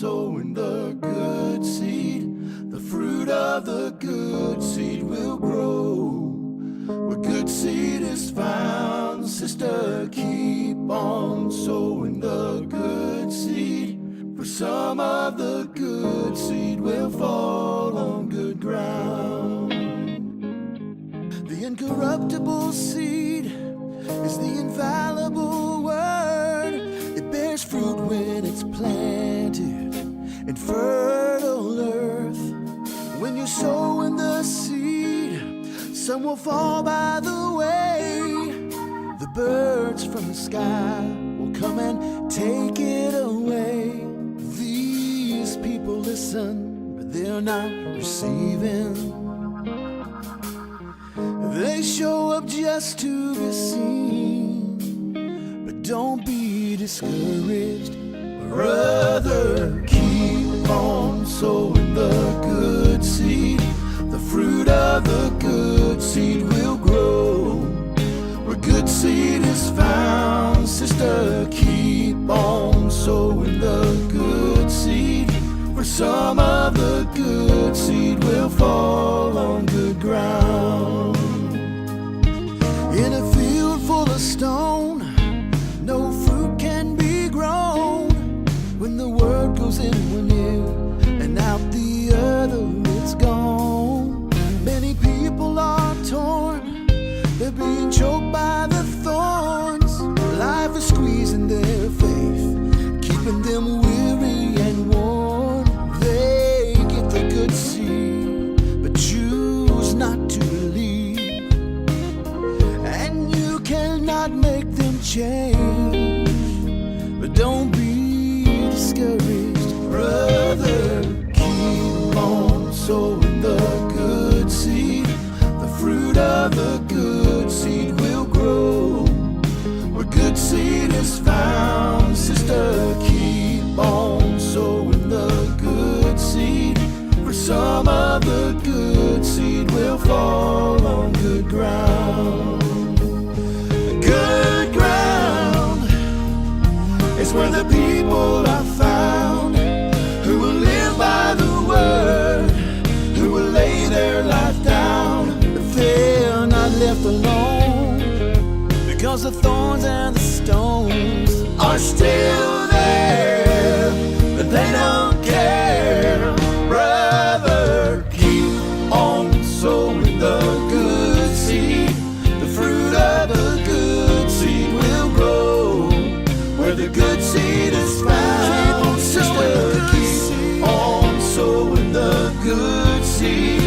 sowing the good seed. The fruit of the good seed will grow. Where good seed is found, sister, keep on sowing the good seed. For some of the good seed will fall on good ground. The incorruptible seed is the infallible word. It bears fruit when it's planted in fertile earth. When you sow in the seed, some will fall by the way. The birds from the sky will come and take it away. These people listen, but they're not receiving. They show up just to be seen. But don't be discouraged, brother. Keep on sowing the good seed. The fruit of the good seed will grow. Where good seed is found, sister, keep on sowing the good seed. For some of the good seed will fall on good ground. In a field full of stone, no fruit can be grown. When the word goes in one ear and out the other, it's gone. Many people are torn, they're being choked by the thorns. Life is squeezing their faith, keeping them weary and worn. They get the good seed, but choose not to believe. And you cannot make them change. But don't be discouraged, brother. Keep on sowing the good seed. The fruit of the good seed will grow. Where good seed is found, sister, keep on sowing the good seed. For some of the good seed will fall on good ground. Good ground is where the people are found who will live by the word, who will lay their life down. But they're not left alone because the thorns and the stones are still there, but they don't care. Brother, keep on sowing the good seed. The fruit of the good seed will grow where the good seed is found. Sister, keep on sowing the good seed.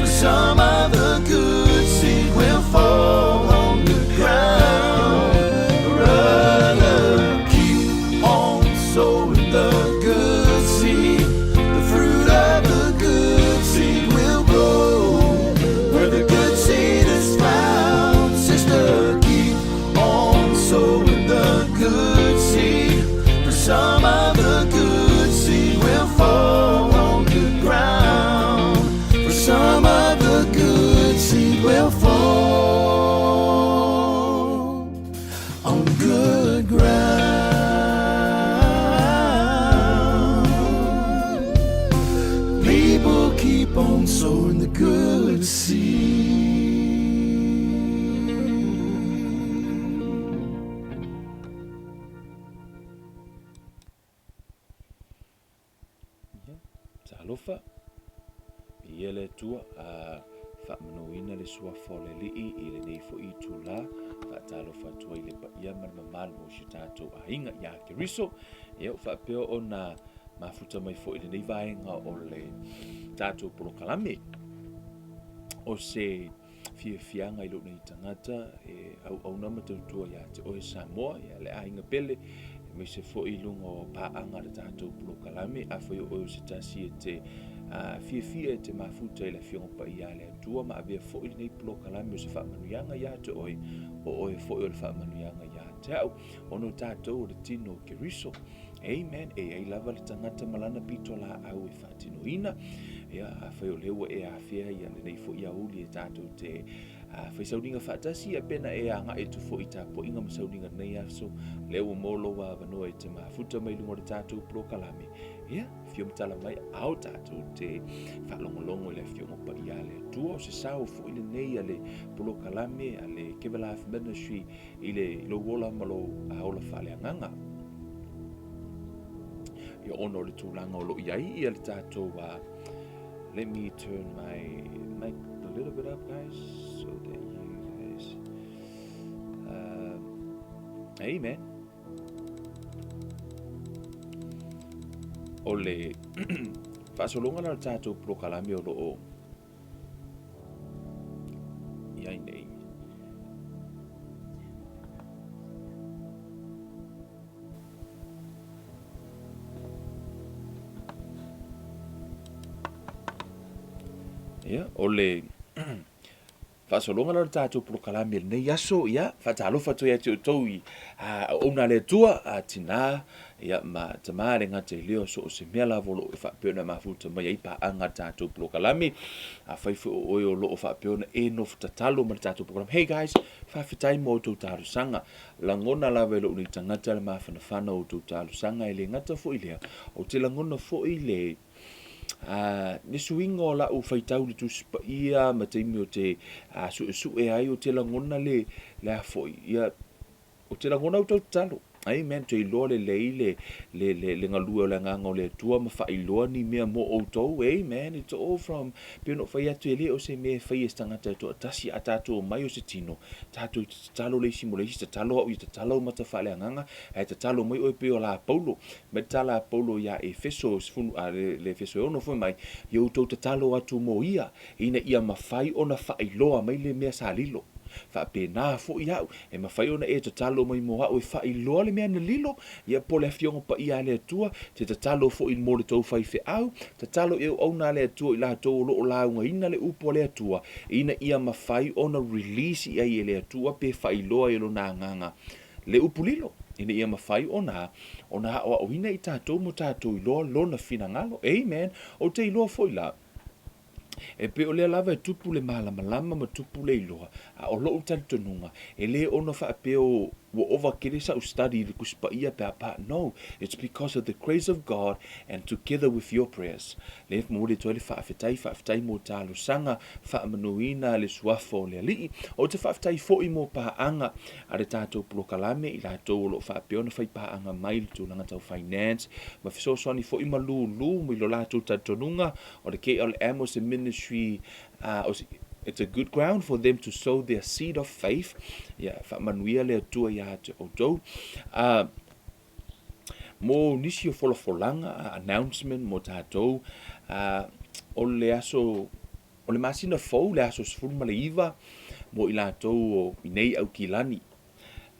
For some of the good seed will fall on the ground. Brother, keep on sowing the good seed. The fruit of the good seed will grow where the good seed is found. Sister, keep on sowing the good seed. For some of the good seed will fall on good ground. For some of the good seed will fall on good ground. People keep on sowing the good seed. Ia, talofa. Ia le Atua, a faamanoina le suafa o le Alii i lenei foi itulā, faatalofa atu ai le paia ma le mamalu o si o tatou aiga ia Keriso. Ia, ua faapea ona mafuta mai foi lenei vaega o le tatou polokalame. O se fiafiaga i lou nei tagata e auauna ma tautua ia te oe Samoa, ia le aiga pele, aemaise foi i luga o paaga a le tatou polokalame. Afai o oe o se tasi e te fiafia e te mafuta i le Afioga Paia a le Atua ma avea foi lenei polokalame o se faamanuiaga ia te oe, o oe foi o le faamanuiaga ia te au, ona o tatou o le tino o Keriso. Amen. E ai lava le tagata ma lana pito laau e faatinoina. Ia, afai o lea ua e afea ia lenei foi aoauli e tatou te Fai sauniga faatasi, ia pe na e agai atu foi i tapuaiga ma sauniga i lenei aso, lea ua maua lou avanoa e te mafuta mai luga o le tatou polokalame. Ia, afio ma tala mai, ao tatou te faalogologo i le Afioga Paia a le Atua. O se sao foi lenei a le polokalame a le Give a Life Ministry i le i lou ola ma lou ola faaleagaga. Ia ona o le tulaga o lo o i ai ia le tatou let me turn my mic a little bit up guys so that you guys amen. O le faasologa la o le tatou polokalame o lo o i ai nei. Ia, o le faasologa la o le tatou polokalame i lenei aso, ia, faatalofa atu ai ia te outou i auauna a le Atua, a tina, ia, ma tama, e le gata i lea o so o se mea lava o lo o faapea ona mafuta mai ai paaga a le tatou polokalame. Afai foi o oe o lo o faapea ona e nofo tatalo ma le tatou polokalame, hey guys, faafetai mo a outou talosaga. Lagona lava e lou nei tagata le mafanafana o outou talosaga, e le gata foi i lea, ou te lagona foi le le suiga o lau faitau i le Tusi Paia ma taimi ou te suesue ai, ou te lagona le, le a foi, ia, ou te lagona outou tatalo. Amen. Ou te iloa lelei le, le, le, le galue o le Agaga o le Atua ma faailoa ni mea mo outou. Amen. It's all from, pei ona ou fai atu, e le o se mea e fai e se tagata e toatasi, a tatou omai o se tino, tatou te tatalo le isi mo le isi, tatalo au ia tatalo ou mata faaleagaga, ae tatalo mai oe pei o la Paulo. Mai le tala a Paulo iā Efeso, le Efeso e 6 fai mai, Ia outou tatalo atu mo ia, ina ia mafai ona faailoa mai le mea sa lilo. Faapena foi au, e mafai ona e tatalo mai mo au e faailoa le mea na lilo, ia po o le Afioga Paia a le Atua, te tatalo foi mo le tou faifeau, tatalo i auauna a le Atua i latou o lo o laugaina le upu a le Atua, ina ia mafai ona release i ai e le Atua pe faailoa i Lona Agaga le upu lilo, ina ia mafai ona, ona aoaoina i tatou mo tatou iloa Lona finagalo. Amen. Ou te iloa foi la, e pei o lea lava e tupu le malamalama ma tupu le iloa, a o lou talitonuga, e le ono faapea o, ua ova tele sau study i le Tusi Paia pe a pa, no, it's because of the grace of God and together with your prayers. Lea e momoli atu ai le faafetai, faafetai mo talosaga faamanuina le Suafa o le Alii. Ou te faafetai foi mo paaga a le tatou polokalame, i latou o lo o faapea ona fai paaga mai i le tulaga tau finance, ma fesoasoani foi ma lulu i lo latou talitonuga o le KLM o se ministry, o se, it's a good ground for them to sow their seed of faith. Ia, faamanuia le Atua ia te outou. Mo nisi o folafolaga, announcement mo tatou, o le aso O le masina fou le aso 19 mo i latou o i nei Aukilani,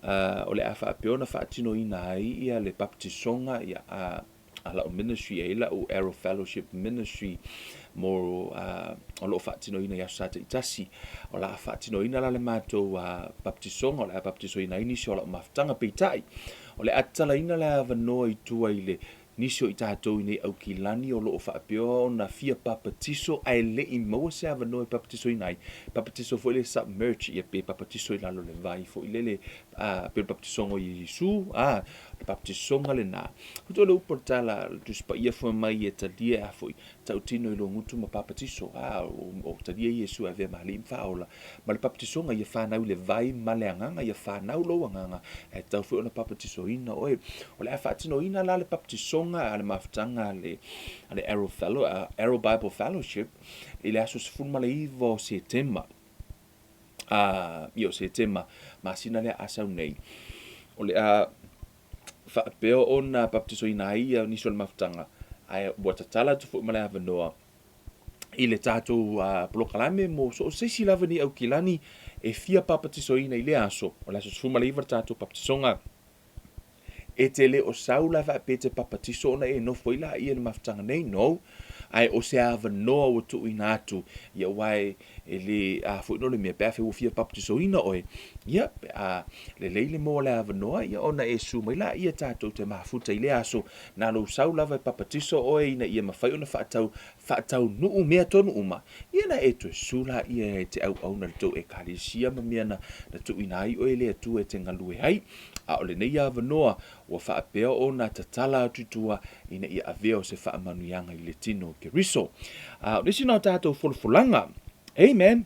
o le a faapea ona faatinoina ai ia le baptisoga ia a a la'u ministry e i ai la'u Arrow Fellowship Ministry mo o lo o faatinoina i aso Sa taitasi. O le a faatinoina la le matou baptisoga, o le a baptisoina ai nisi o la'u mafutaga. Peitai, o le a tatalaina le avanoa i tua i le Nisi o i tatou i nei Aukilani o lo o faapea ona fia papatiso ae le i maua se avanoa e papatisoina ai, papatiso foi lele submerge, ia pe papatiso i lalo o le vai foi lele, a, pei o le papatisoga o Iesu, a, o le papatisoga lena. Faatoa le upu o le tala, le Tusi Paia fai mai e talia a foi, tautino i lou gutu ma papatiso, a, o talia Iesu e avea ma Alii ma Faaola, ma le papatisoga ia fanau i le vai ma le agaga, ia fanau lou agaga, ae tatau foi ona papatisoina oe. O le a faatinoina la le papatisoga a le mafutaga a le, a le Arrow, Fellow, Arrow Bible Fellowship i le aso 19 o Setema, a, ia o Setema, masina lea a sau nei. O le a faapea ona papatisoina ai ia nisi o le mafutaga, ae ua tatala atu foi ma le avanoa i le tatou polokalame mo so o se isi lava nei Aukilani e fia papatisoina i lea aso, o le aso 19 le tatou papatisoga. E te le o sau la faapea e te papatiso ona e nofo ai laia i le mafutaga nei, no. Ae o se avanoa ua tuuina atu, ia aua e, e le, a foi no le mea, pe afai ua fia papatisoina oe, ia, pe a lelei le maua o le avanoa, ia ona e susu mai laia tatou te mafuta i lea aso, na lou sau lava e papatiso oe ina ia mafai ona faatau, faataunuu mea tonu uma, ia na e toe susu laia e te auauna i le tou Ekalesia ma mea na, na tuuina ai oe e le Atua e te galue ai. A o lenei avanoa ua faapea ona tatala atu i tua ina ia avea o se faamanuiaga i le tino o Keriso. A o le isi na o tatou folafolaga. Amen.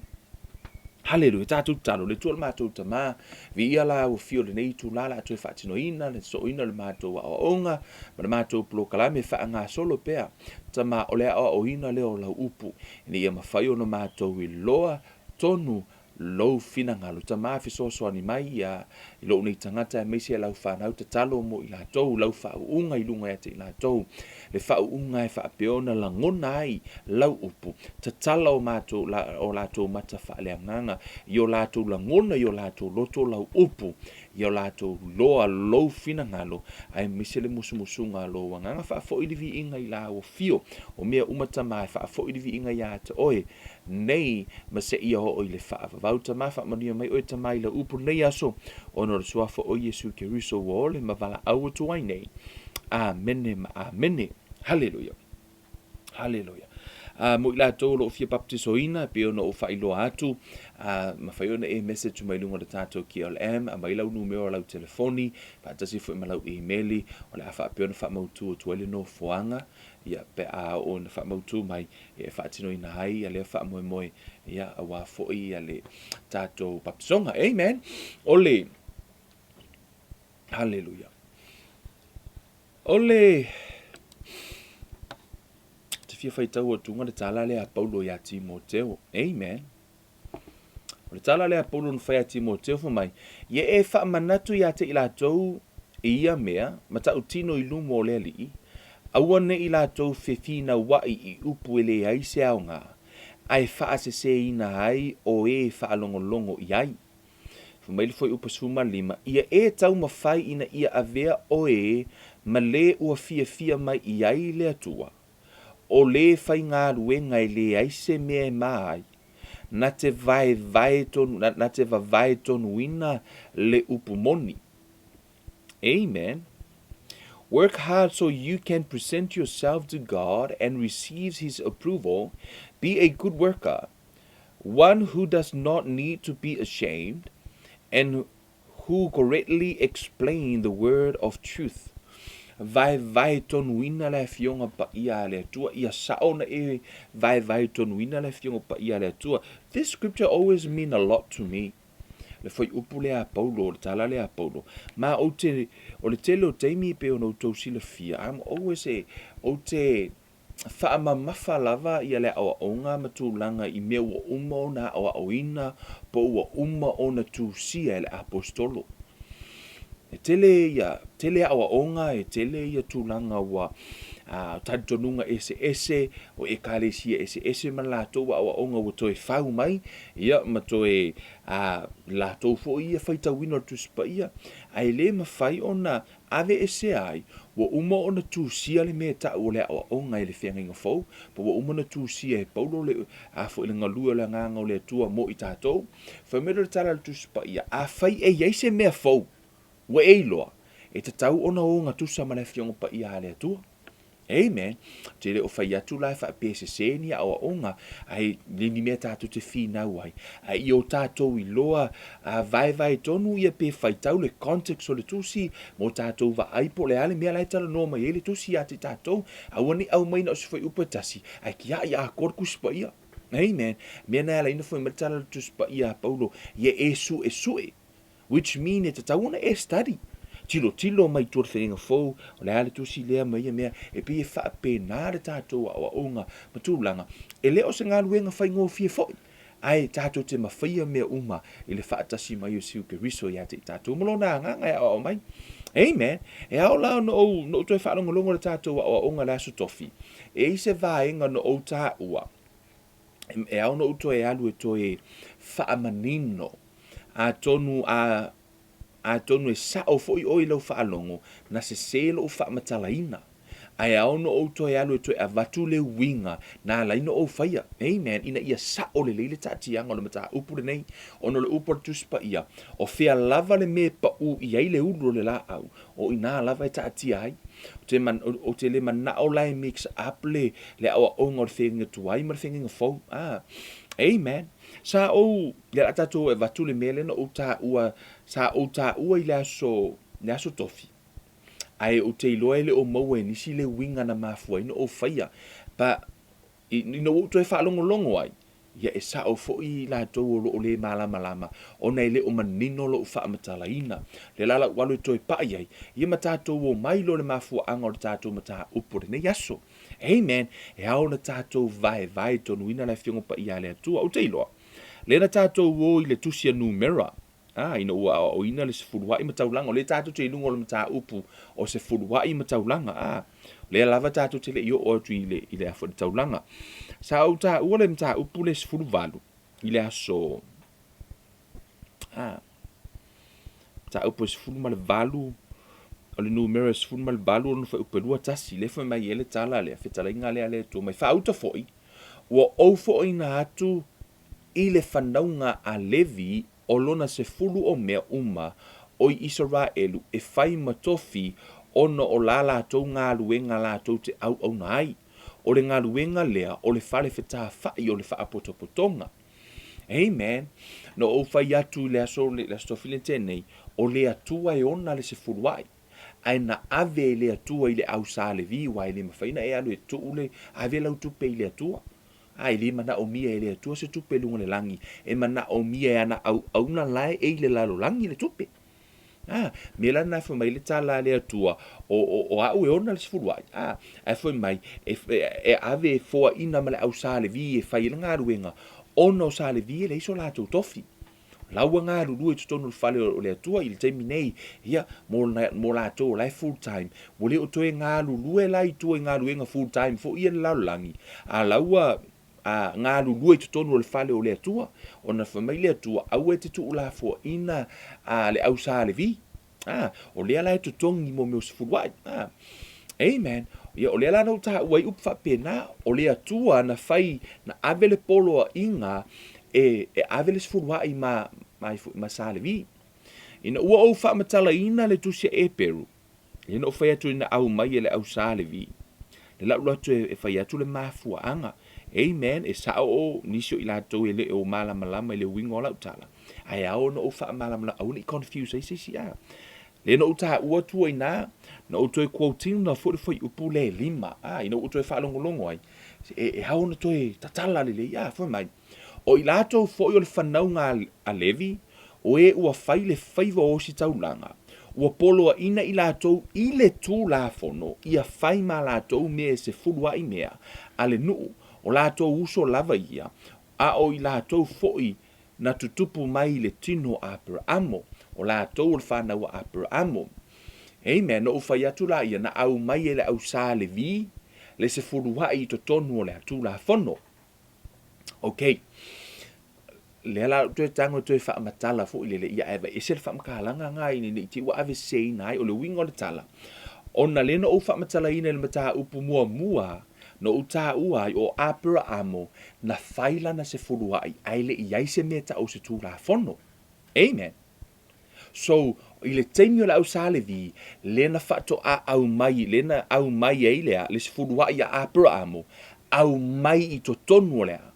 Haleluia, tatou tatalo, le Atua o le matou Tama, viia la ua fio lenei itulā la toe faatinoina le sooina o le matou aoaoga ma le matou polokalame faagasolo pea. Tama, o le aoaoina lea o lau upu, ina ia mafai ona matou iloa tonu lou finagalo. Tama, fesoasoani mai ia i lou nei tagata aemaise lau fanau tatalo mo i latou, lau faauuga i luga ia te i latou. Le faauuga e faapea ona lagona ai lau upu, tatala o matou, la, o latou mata faaleagaga, i o latou lagona i o latou loto lau upu, i o latou loa lou finagalo, aemaise le musumusuga a lou agaga. Faafoi le viiga i lau afio o mea uma Tama, e faafoi le viiga ia te oe nei ma seia oo i le faavavau. Tama, faamanuia mai oe Tama i lau upu lenei aso, ona o le suafa o Iesu Keriso ua ole ma valaau atu ai nei. Amene ma amene. Haleluia. Haleluia. A mo i latou o lo o fia baptisoina, e pei ona ou faailoa atu, a mafai ona e message mai luga o le tatou KLM, aumai lau numera o lau telefoni, faatasi foi ma lau imeli, o le a faapea ona faamautu atu ai le nofoaga, ia, pe a oo ina faamautu mai, e faatinoina ai ia lea faamoemoe, ia, aua foi ia le tatou baptisoga. Amen. O le, haleluia. O le, te fia faitau atuga le tala lea a Paulo ia Timoteo. Amen. O le tala lea a Paulo na fai ia Timoteo fai mai, Ia e faamanatu ia te i latou i ia mea, matautino i luma o le Alii, aua ne i latou fefinauai i upu e leai se aoga, ae faaseseina ai o e faalogologo i ai. Fai mai le fuaiupu 15, Ia e taumafai ina ia avea oe ma le ua fiafia mai i ai le Atua, o le faigaluega e leai se mea e ma ai, na te vaevae tonu, na, na te vavae tonuina le upu moni. Amen. Work hard so you can present yourself to God and receive His approval. Be a good worker, one who does not need to be ashamed, and who correctly explain the word of truth. Vaevae tonuina le Afioga Paia a le Atua. Ia sao na e vaevae tonuina le Afioga Paia a le Atua. This scripture always mean a lot to me. Le fuaiupu lea a Paulo, le tala lea a Paulo. Ma ou te, o le tele o taimi e pei ona outou silafia, I'm always a, ou te faamamafa lava ia le aoaoga ma tulaga i mea ua uma ona aoaoina po ua uma ona tusia e le Aposetolo. E tele ia, tele aoaoga, e tele ia tulaga ua a, talitonuga eseese, o ekalesia eseese ma latou aoaoga ua toe fau mai, ia ma toe a, latou foi ia faitauina o le Tusi Paia, ae le mafai ona Aveesea ai, ua uma ona tusia le mea e ta'u o le aoaoga e le Feagaiga Fou, po ua uma ona tusia e Paulo le, a foi le galue o le Agaga o le Atua mo i tatou. Fai mai lea o le tala a le Tusi Paia, Afai e i ai se mea fou ua e iloa, e tatau ona ogatusa ma le Afioga Paia a le Atua. Amen. Ou te le o fai atu la e faapea e sesē ni aoaoga, ae le ni mea tatou te finau ai. Ae i o tatou iloa a vaevae tonu ia pe faitau le context o le tusi mo tatou vaai po o le a le mea la e talanoa mai ai le tusi ia te tatou. Aua ne i aumai na o se fuaiupu e tasi, ae tiai atoa le Tusi Paia. Amen. Mea na e ala ai ona fai mai le tala o le Tusi Paia a Paulo, ia e suesue. Which mean e tatau ona e study. Tilotilo mai tua le faiga fou, o le a le tusi lea ma ia mea, e pei e faapena le tatou aoaoga ma tulaga. E le o se galuega faigofie foi, ae tatou te mafaia mea uma i le faatasi mai o Siu Keriso ia te i tatou ma Lona Agaga e aoao mai. Amen. E ao la ona ou, ona ou toe faalogologo i le tatou aoaoga i le Aso Tofi, e i ai se vaega na ou taua, e ao ona ou toe alu e toe faamanino. Atonu a, Atonu e sa'o foi oe i lau faalogo, na sesē lo'u faamatalaina. Ae ao ona ou toe alu e toe avatu le uiga na ala ai ona ou faia, amen, ina ia sa'o lelei le taatiaga o le mataupu lenei. Ona o le upu a le Tusi Paia, O fea lava le mea e pa'ū i ai le ulu o le laau, o i ina lava e taatia ai. Ou te, ou te le mana'o la e mix up le, le aoaoga o le feagaiga tuai ma le feagaiga fou. Ah, amen. Sa ou, lea o le a tatou e avatu le mea lea na ou taua, sa ou taua i le aso, le aso Tofi. Ae ou te iloa e le o maua e nisi le uiga na mafua ai ona ou faia. But, ina ua ou toe faalogologo ai, ia e sao foi i latou o lo o le malamalama, ona e le o manino lou faamatalaina. O lea la lau alu e toe pai ai, ia ma tatou omai loa i le mafuaaga o le tatou mataupu o lenei aso. Amen! E ao ona tatou vaevae tonuina le Afioga Paia a le Atua. Ou te iloa, lea na tatou o i le tusi a Numera, Ā, ina ua aoaoina le sefulua'i ma taulaga, o lea tatou te i luga o le mataupu o sefulua'i ma taulaga, ā, o lea lava tatou te le i oo atu i le, i le a foi le taulaga. Sa ou taua le mataupu le 18 i le aso, ā, mataupu e 18, o le numera e 18 o lona fuaiupu e 21, lea fai mai ai le tala lea, fetalaiga lea a le Atua mai, Faauta foi, ua ou foaiina atu i le fanauga a Levi o lona sefulu o mea uma o i Isaraelu e fai ma tofi ona o la latou galuega latou te auauna ai, o le galuega lea o le fale fetafa'i o le faapotopotoga. Amen. Na ou fai atu i le aso, le aso tofi le tea nei, o le Atua e ona le sefulu a'i, ae na ave e le Atua i le au sa Levi, aua e le mafai ona e alu e tuu le, ave lau tupe i le Atua. A e le manaomia e le Atua se tupe i luga o le lagi, e manaomia e ana auauna la e i le lalolagi le tupe. A, mea la lena e fai mai le tala a le Atua, o, o, o a'u e ona le sefulu a'i. A, ae fai mai, e, e, e ave e foaina ma le au Sa Levi e fai ai le galuega, ona o Sa Levi e leai so latou tofi. O la ua galulue i totonu o le fale o le Atua i le taimi nei, ia, mo, mo latou o la e full time, ua le o toe galulue la i tua i galuega full time foi ia i le lalolagi, a la ua a, galulue i totonu o le fale o le Atua, ona fai mai le Atua, aua e te tuulafoaiina a, le au Sa Levi. A, o lea la e totogi mo mea o sefulua'i. A, amen. Ia, o lea la na ou taua ai upu faapena, o le Atua na fai, na ave le poloaiga e, e ave le sefulua'i ma, ma, ma Sa Levi. Ina ua ou faamatalaina le tusi a Eperu, lea na ou fai atu ina aumai e le au Sa Levi, le la ou alu atu e, e fai atu le mafuaaga. Amen. E sa'o o nisi o i latou e le o malamalama i le uiga o lau tala. Ae ao ona ou faamalamalama, aua ne i confuse ai se isi, a. Lea na ou taua atu ai ina, na ou toe quote ina foi le fuaiupu lea e lima, a, ina ua ou toe faalogologo ai, e, e ao ona toe tatala lelei, a, fai mai, O i latou foi o le fanauga a Levi, o e ua fai le faiva o ositaulaga, ua poloaiina i latou i le Tulafono ia fai ma latou mea e sefulu a'i mea a le nuu, o latou uso lava ia, a o i latou foi na tutupu mai i le tino o Aperaamo, o latou o le fanau a Aperaamo. Amen. Na ou fai atu la ia, na aumai e le au Sa Levi le sefulua'i i totonu o le Tulafono. Ok. Lea la ou toe tago e toe faamatala foi lele, ia ae aveese le faamatalaga na ina ne i te i ua aveseseina ai. O le uiga o le tala, ona lea na ou faamatalaina i le mataupu muamua, na ou taua ai o Aperaamo na fai lana sefulua'i ae le i i ai se mea e ta'u o se Tulafono. Amen. So, i le taimi o le au Sa Levi, lea na faatoa aumai, lea na aumai ai le a, le sefulua'i a Aperaamo, aumai i totonu o le a,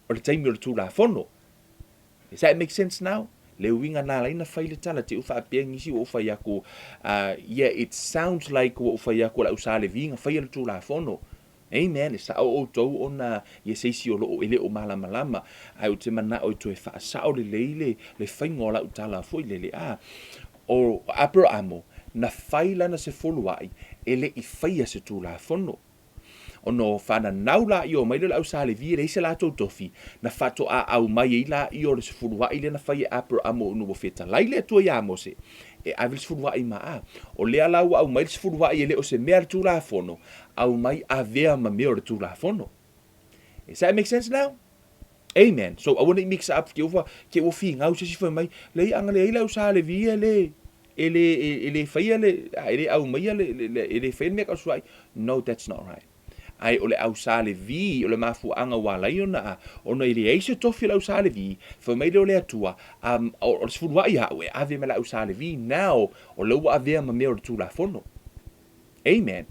o le taimi o le Tulafono. Does that make sense now? Le uiga na ala ai na fai le tala, te i ua faapea nisi ua ou fai atu, yeah, it sounds like ua ou fai atu o le au Sa Levi na faia le Tulafono. Amen, e sao outou ona ia se isi o lo o e le o malamalama, ae ou te manao e toe faasao lelei le, le faiga o lau tala foi lele. A, o Aperaamo, na fai lana sefulua'i e le i faia se Tulafono. Ona o fananau laia o mai lea o le au Sa Levi e leai se latou tofi, na faatoa aumai ai laia o le sefulua'i lea na fai e Aperaamo ona ua fetalai le Atua iā Mose e ave le sefulua'i ma a. O lea la ua aumai le sefulua'i e le o se mea a le Tulafono, aumai avea ma mea o le Tulafono. Does that make sense now? Amen. So aua ne i mix up, te ua, te ua finau se isi fai mai, leai, ana leai le au Sa Levi e le. E le, e le faia le, e le aumaia le, le, e le faia le mea tau sefuluai. No, that's not right. Ae o le au Sa Levi, o le mafuaaga ua ala ai ona, a, ona e leai se tofi o le au Sa Levi, fai mai lea o le Atua, a, o le sefuluai a'u e ave ma le au Sa Levi, now, o lea ua avea ma mea o le Tulafono. Amen.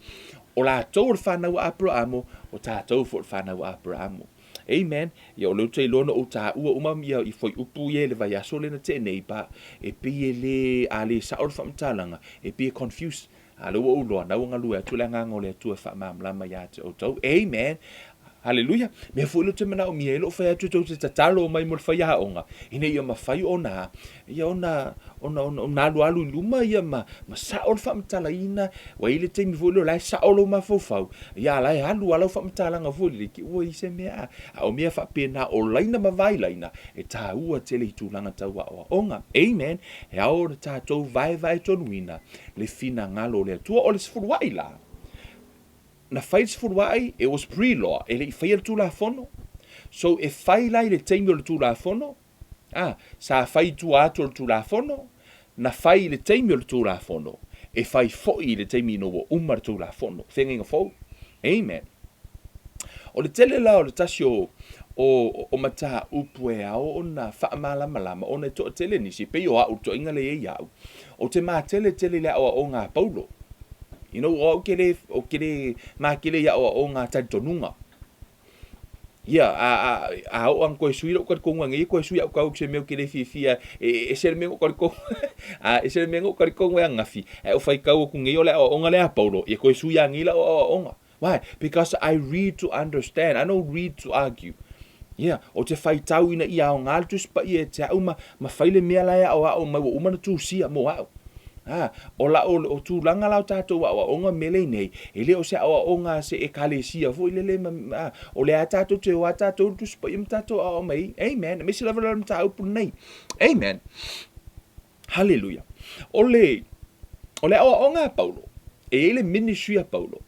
O latou o le fanau a Aperahamo, o tatou foi o le fanau a Aperahamo. Amen. Ia o lea ou te iloa na ou taua uma ia i fuaiupu ia i le vaiaso lea na tea nei, but e pei e le, a le sao le faamatalaga, e pei e confuse. A lea ua ou iloa, na ua galue atu le Agaga o le Atua e faamalamalama ia te outou. Amen. Haleluia! Mea foi lea ou te manaomia ai lou fai atu tou te tatalo mai mo le faiaoga, ina ia mafai ona, ia ona, ona, ona, ona alualu i luma ia ma, ma sao le faamatalaina. Ua i ai le taimi foi lea o la e sao lou mafaufau, ia a la e alu lava lau faamatalaga foi lele, ki ua i se mea. A o mea faapena o laina ma vailaina, e taua tele i tulaga tau aoaoga. Amen! E ao ona tatou vaevaetonuina le finagalo o le Atua. O le sefuluai la, Na fai le sefuluai, it was pre-law, e le i faia le Tulafono. So e fai la i le taimi o le Tulafono, a, sa fai i tua atu o le Tulafono, na fai i le taimi o le Tulafono, e fai foi i le taimi ina ua uma le Tulafono. Feagaiga fou. Amen. O le tele la o le tasi o, o, o mataupu e ao ona faamalamalama ona e toatele nisi, e pei o au, le toaiga lea e i ai au, Ou te matele tele i le aoaoga a Paulo. You know, o au ke le, ou ke le makele i aoaoga a talitonuga. Ia, a, a, a oo ana koe sui lou talitonga ngeia koe sui au kau se mea ou ke le fiafia e, e ese le mea ou talitonga. A ese le mea ou talitonga e angafi. Ae o faitau atu ngeia o le aoaoga lea a Paulo, ia koe sui a ngei lau aoaoga. Why? Because I read to understand. I don't read to argue. Yeah, o te whaitau ina ia aoga le Tusi Paia e te au ma, ma whai le mea la e aoao mai ua uma na tusia mo au. Ah, o la o, o tulaga la o tātou aoaoga mele nei, e le o se aoaoga a se ekalesia foi lele ma, ah, o lea a tātou te o a tātou le Tusi Paia ma tātou aoao mai. Amen. Aemaise lava le mataupu lenei. Amen. Haleluia. O le, o le aoaoga a Paulo, e i ai le ministry a Paulo.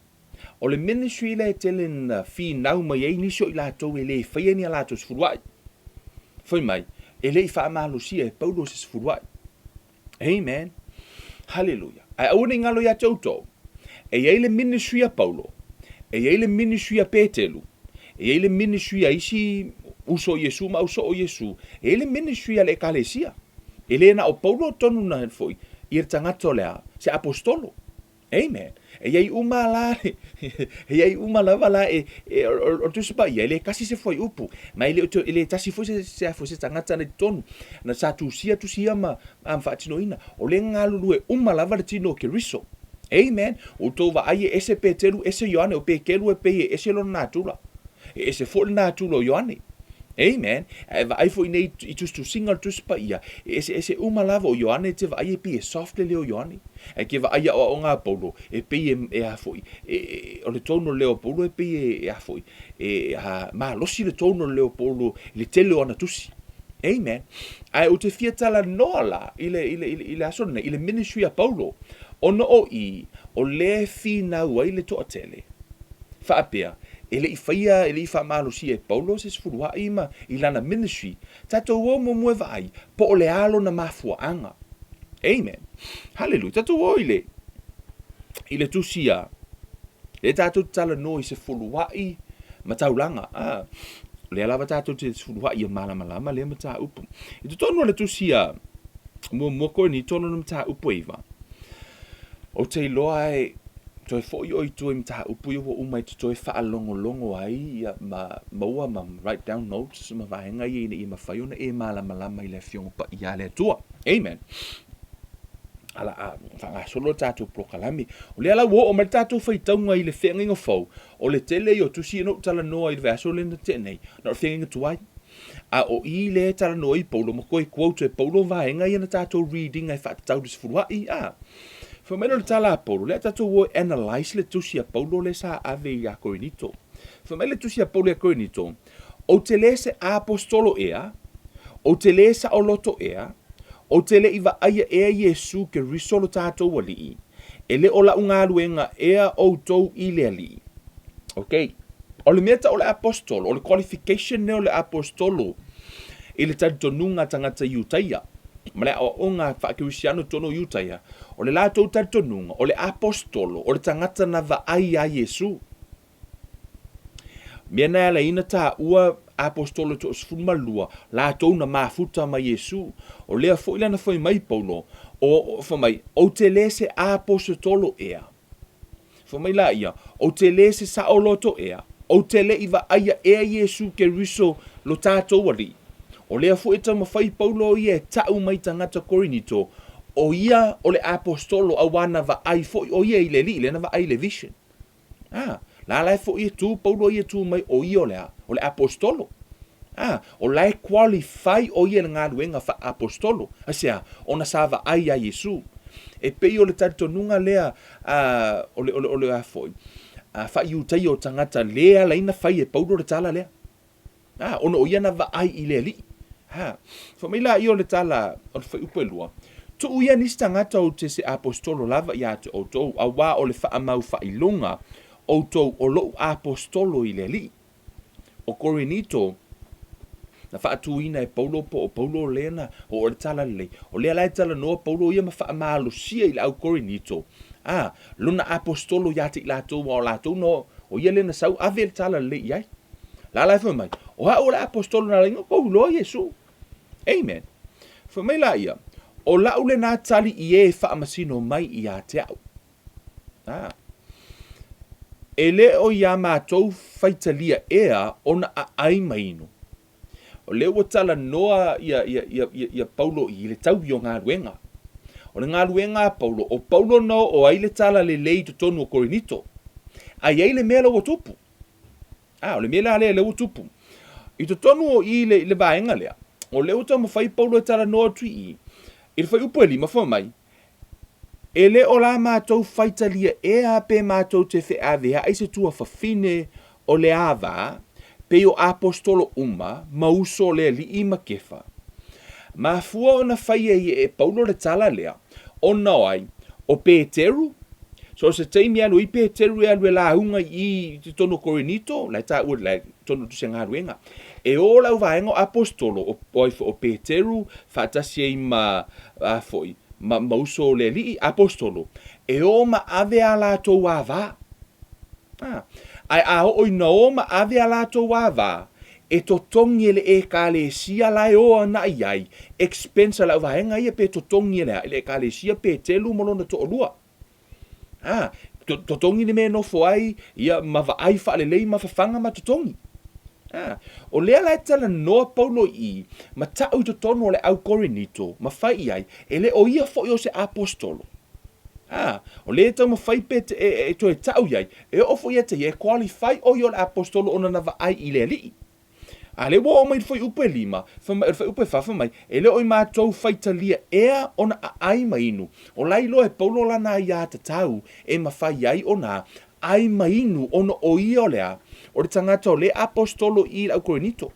O le ministry lea e tele na finau mai ai nisi o i latou e le faia ni a latou sefuluai. Fai mai, e le i faamalosia e Paulo se sefuluai. Amen. Haleluia. Ae aua ne i galo ia te outou, e i ai le ministry a Paulo, e i ai le ministry a Petelu, e i ai le ministry a isi uso o Iesu ma ausoo o Iesu, e i ai le ministry a le Ekalesia. E le na o Paulo tonu na foi ia le tagata o le a, se aposetolo. Amen. E i ai uma la, e i ai uma lava la e, e, o, o, o Tusi Paia, e le kasi se fuaiupu, ma e le, e le tasi foi se, se, foi se tagata na i totonu, na sa tusia tusi ia ma, ma faatinoina. O le galulue uma lava le tino o Keriso. Amen. Outou vaai e ese Peteru, ese Ioane, o Pekeru e pei e ese lona natura. E ese foi le natura o Ioane. Amen. Ae vaai foi nei i tusitusiga o le Tusi Paia, e eseese uma lava o Ioane e te vaai e pei e soft le leo o Ioane. Ae ke vaai aoaoga a Paulo, e pei e, e a foi, e, e, o le tone o le leo o Paulo e pei e, e a foi, e a, malosi le tone o le leo o Paulo i le tele o ana tusi. Amen. Ae ou te fia talanoa la i le, i le, i le, i le aso lenei, i le ministry a Paulo, ona o i, o lea e finau ai le toatele. Faapea, e le i faia, e le i faamalosia e Paulo se sefuluai ma i lana ministry, tatou o muamua e vaai po o le a lona mafuaaga. Amen. Haleluia. Tatou o i le, i le tusi a, lea tatou te talanoa i sefuluai ma taulaga. Ah, lea lava tatou te sefuluai ia malamalama lea mataupu. I totonu o le tusi a, muamua Korinito lona mataupu e 9, Ou te iloa e toe foi ʻoe i tua i mataupu ia ua uma e te toe faalogologo ai ia ma maua ma write down notes ma vaega ia ina ia mafai ona e malamalama i le Afioga Paia a le Atua. Amen. Ala a faagasolo le tatou polokalame. O lea la ua oo mai le tatou faitauga i le feagaiga fou, o le tele ia o tusi ia na ou talanoa i le vaiaso lea na tea nei, na o le feagaiga tuai. A o i lea e talanoa ai Paulo ma toe quote e Paulo vaega ia na tatou reading e faatatau i le sefuluai, a. Fai mai lea o le tala a Paulo, lea tatou o e analyse le tusi a Paulo lea sa ave ia Korinito. Fai mai le tusi a Paulo ia Korinito, Ou te le se aposetolo ea, ou te le saoloto ea, ou te le i vaaia ea Iesu Keriso lo tatou Alii, e le o la'u galuega ea outou i le Alii. Ok. O le mea tau o le aposetolo, o le qualification lea o le aposetolo i le talitonuga a tagata Iutaia. ma le aoaoga faakerisiano i totonu o Iutaia, o le latou talitonuga, o le aposetolo, o le tagata na vaai iā Iesu. Mea na e ala ai ona taua aposetolo e toasefulumalua, latou na mafuta ma Iesu. O lea foi la na fai mai Paulo, o, fai mai, Ou te le se aposetolo ea. Fai mai laia, Ou te le se saoloto ea, ou te le i vaaia ea Iesu Keriso lo tatou Alii. O lea foi e taumafai Paulo ia e ta'u mai tagata Korinito, o ia o le aposetolo auā na vaai foi o ia i le Alii, lea na vaai i le vision. A, la la e foi e tu Paulo ia e tu mai o ia o le a? O le aposetolo. A, o la e qualify o ia i le galuega faa-aposetolo. Aisea? Ona sa vaai iā Iesu. E pei o le talitonuga lea a, o le, o le, o le a foi, a, faa-Iutaia o tagata lē ala ai na fai e Paulo le tala lea. A, ona o ia na vaai i le Alii. Ha. Fai mai laia o le tala o le fuaiupu e lua, Tuu ia nisi tagata ou te se aposetolo lava ia te outou, auā o le faamau faailoga outou o lou aposetolo i le Alii. O Korinito, na faatuina e Paulo po o Paulo lea na oo le tala lelei. O lea la e talanoa Paulo ia ma faamalosia i le au Korinito, a, lona aposetolo ia te i latou, aua o latou na o ia lea na sau ave le tala lelei i ai. La la e fai mai, o au o le aposetolo na ala ai ona outou iloa Iesu. Amen. Fai mai laia, o la'u lenā tali i e e faamasino mai ia te a'u. A. E le o iā matou faitalia ea ona aai ma inu. O lea ua talanoa ia, ia, ia, ia, ia Paulo i le taui o galuega. O le galuega a Paulo, o Paulo na oo ai le tala lelei i totonu o Korinito. A i ai le mea la ua tupu. A, o le mea la lea lea ua tupu. I totonu o i i le, i le vaega lea, o lea ua taumafai Paulo e talanoa atu i i, i le fuaiupu e lima, fai mai, E le o la matou faitalia ea pe matou te feaveai se tuafafine o le ava, pei o aposetolo uma ma uso o le Alii ma Kefa. Mafua ona fai ai e Paulo le tala lea, ona o ai? O Peteru? So o se taimi e alu ai Peteru e alu e lauga i i i totonu o Korinito, la e taua, la e totonu o le Tusi a Galuega. E o lau vaega o aposetolo, o, o ai foi, o Peteru, faatasi ai ma, a foi, ma, ma uso o le Alii, aposetolo, e o ma ave a latou ava. A, ae a oo ina o ma ave a latou ava, e totogi e le Ekalesia la e o ana i ai, expense a le auvaega ia pe totogi e le a, e le Ekalesia Petelu ma lona toalua. A, totogi le mea e nofo ai, ia, ma vaai faalelei ma fafaga ma totogi. A, o lea la e talanoa Paulo i i, ma ta'u i totonu o le au Korinito, ma fai i ai, e le o ia foi o se aposetolo. A, o lea e taumafai pe te, e, e toe ta'u i ai, e oo foi ia te ia e qualify o ia o le aposetolo ona na vaai i le Alii. A lea ua oo mai i le fuaiupu e lima, fai mai, o le fuaiupu e fa, fai mai, e le o i matou faitalia ea ona aai ma inu. O la iloa e Paulo lana aiatatau e mafai ai ona ai ma inu ona o ia o le a? O le tagata o le aposetolo i le au Korinito.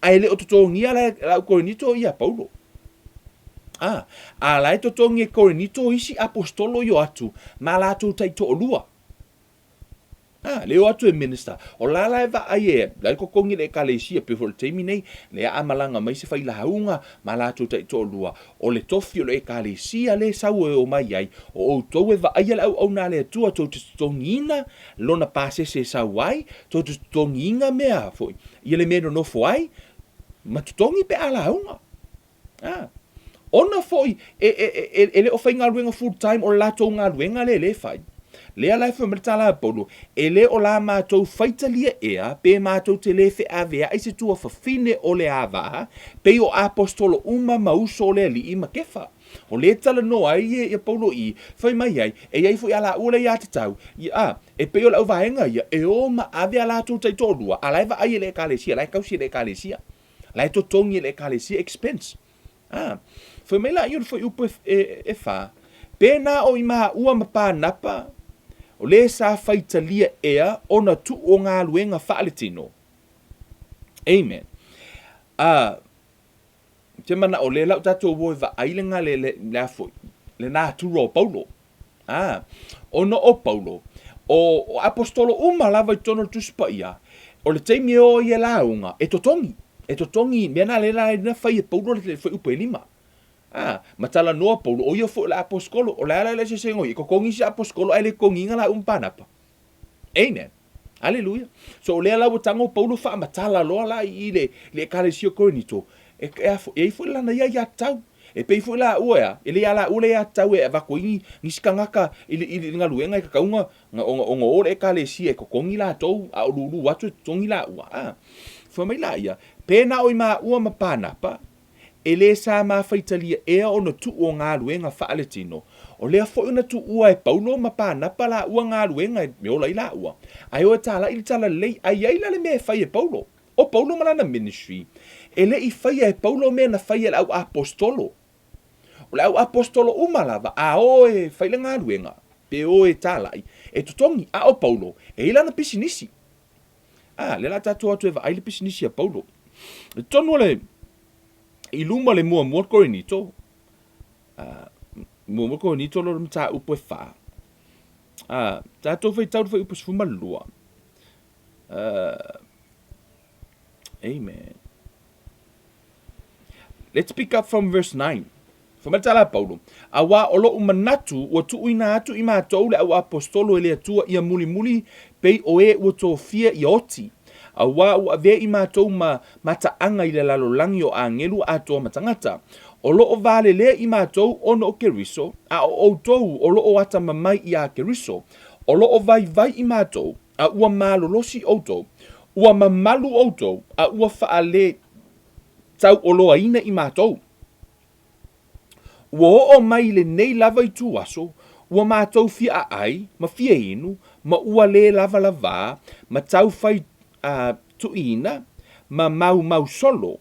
A e le o totogia la e le au Korinito ia Paulo. A, a la e totogi e Korinito isi aposetolo i o atu ma latou taitoalua. A, le o atu e minister. O la la e vaai e, la e totogi le ekalesia, pei foi o le taimi nei, lea a malaga mai se failauga ma latou taitoalua, o le tofi o le ekalesia lea e sau e omai ai, o outou e vaaia le auauna a le Atua, tou te totogiina lona pasese e sau ai, tou te totogiina mea foi, ia le mea e nonofo ai, ma totogi pe a lauga. A, ona foi e, e, e, e le o faigaluega full time o le latou galuega lea lea e fai. Lea la e fai mai le tala a Paulo, e le o la matou faitalia ea pe matou te le feaveai se tuafafine o le ava, pei o aposetolo uma ma uso o le Alii ma Kefa. O lea e talanoa ai ia, ia Paulo i, fai mai ai, e i ai foi a laua le aiatatau, ia, a, e pei o le auvaega ia, e o ma ave a latou taitoalua, a la e vaai e le Ekalesia, la e tausi e le Ekalesia. La e totogi e le Ekalesia expense. A, fai mai laia o le fuaiupu e, e, e fa, pēnā o i māua ma Pānapa, o lē sa faitalia ea ona tuu o galuega faaletino. Amen. A, te manao lē lau tatou o e vaai le gale le, le a foi, le natura o Paulo. Ā, ona o Paulo, o, o aposetolo uma lava i totonu o le Tusi Paia, o le taimi e o ai e lauga, e totogi, e totogi, mea na lea la na fai e Paulo le fuaiupu e lima. A, ma talanoa Paulo, o ia foi o le aposetolo, o le a la le eseesega o ia, e totogi isi aposetolo ae le totogiina laua ma Panapa. Amen. Aleluia. So o lea la ua tago Paulo faamatala loa la i i le, le ekalesia o Korinito, e, e, a, e i ai foi lana ia aiatatau. E pei foi laua e a, e le ia laua le aiatatau e avatu ai ni, nisi tagata i le, i le galuega e tatau ona, ona, ona o le ekalesia e totogi latou, a o lulu atu e totogi laua. A, fai mai laia, pe na o i maua ma Panapa, E lē sa mafaitalia ea ona tuu o galuega faaletino, o lea foi ona tuua e Paulo ma Panapa laua galuega e ola ai laua, ae o e talai le talalelei, a i ai la le mea e fai e Paulo? O Paulo ma lana ministry, e le i faia e Paulo mea na faia e le au aposetolo. O le au aposetolo uma lava, a o e fai le galuega, pe o e talai, e totogi, a o Paulo, e i ai lana pisinisi. A, lea la tatou o atu e vaai le pisinisi a Paulo. I totonu o le, i luma le muamua Korinito, a, muamua Korinito lo le mataupu e wha. A, tatou faitau le fuaiupu 12. Amen. Let's pick up from verse 9. Fai mai le tala a Paulo, Auā o loʻu manatu ua tuuina atu i matou le auaposetolo e le Atua ia mulimuli pei o e ua tofia ia oti, auā ua avea i matou ma mataaga i le lalolagi o agelu atoa ma tagata. O loo valelea i matou ona o Keriso, a o outou o loo atamamai iā Keriso. O loo vaivai i matou, a ua malolosi outou. Ua mamalu outou, a ua faale tauoloaina i matou. Ua oo mai i lenei lava ituaso, ua matou fia aai ma fia inu, ma ua lē lavalavā, ma tau fai tuiina, ma maumau solo.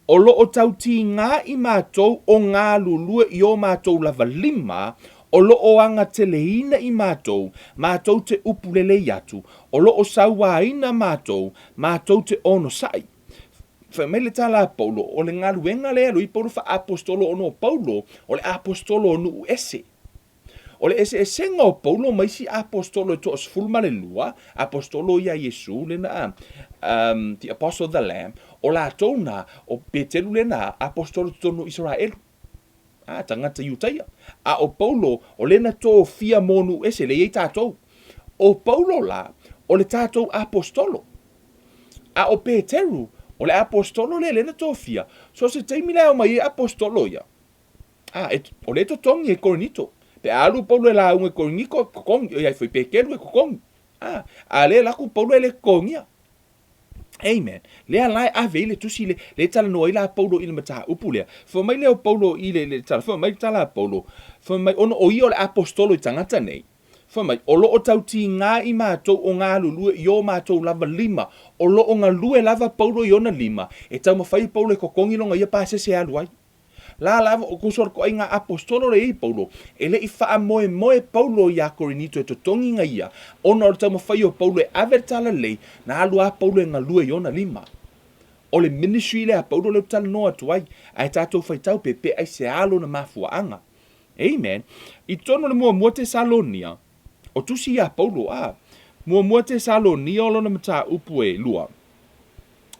O lo o tau tīgā i matou o galulue i o matou lava lima, o lo o agateleina i matou, matou te upu lelei atu, o lo o sauāina matou, matou te onosai. Fai mai le tala a Paulo, o le galuega lea e alu ai Paulo faa-aposetolo ona o Paulo, o le aposetolo o nuu ese. O le eseesega o Paulo ma isi aposetolo e toa-12, aposetolo ia a Iesu lena, the apostle of the Lamb, o latou na, o Petelu lena, aposetolo i totonu o Isaraelu. A, tagata Iutaia. A o Paulo, o lena tofia mo nuu ese, lea e i ai tatou. O Paulo la, o le tatou aposetolo. A o Peteru, o le aposetolo lea lea na tofia, so se taimi la e omai ai aposetolo ia, a, e, o lea e totogi e Korinito. Pe a alu Paulo e lauga i Koriniko, e totogi, oi ai foi Peteru e totogi. A, a lea e alu atu Paulo e le totogia. Amen. Lea la e ave ai le tusi le, le talanoa ai la Paulo i le mataupu lea. Fai mai lea o Paulo i le, le tala, fai mai le tala a Paulo, fai mai ona o ia o le aposetolo i tagata nei, Fai mai, o lo o tau tīgā i matou o galulue i o matou lava lima, o lo o galue lava Paulo i ona lima, e taumafai e Paulo e totogi lona ia pasese e alu ai. La lava o kuso le toaiga aposetolo lea i Paulo, e le i faamoemoe Paulo iā Korinito e totogi na ia, ona o le taumafai o Paulo e ave le talalelei, na alu lava Paulo e galue i ona lima. O le ministry lea a Paulo lea ou te talanoa atu ai, ae tatou faitau pe pe aisea lona mafuaaga. Amen. I totonu o le muamua Tesalonia, o tusi iā Paulo, a, muamua Tesalonia o lona mataupu e lua,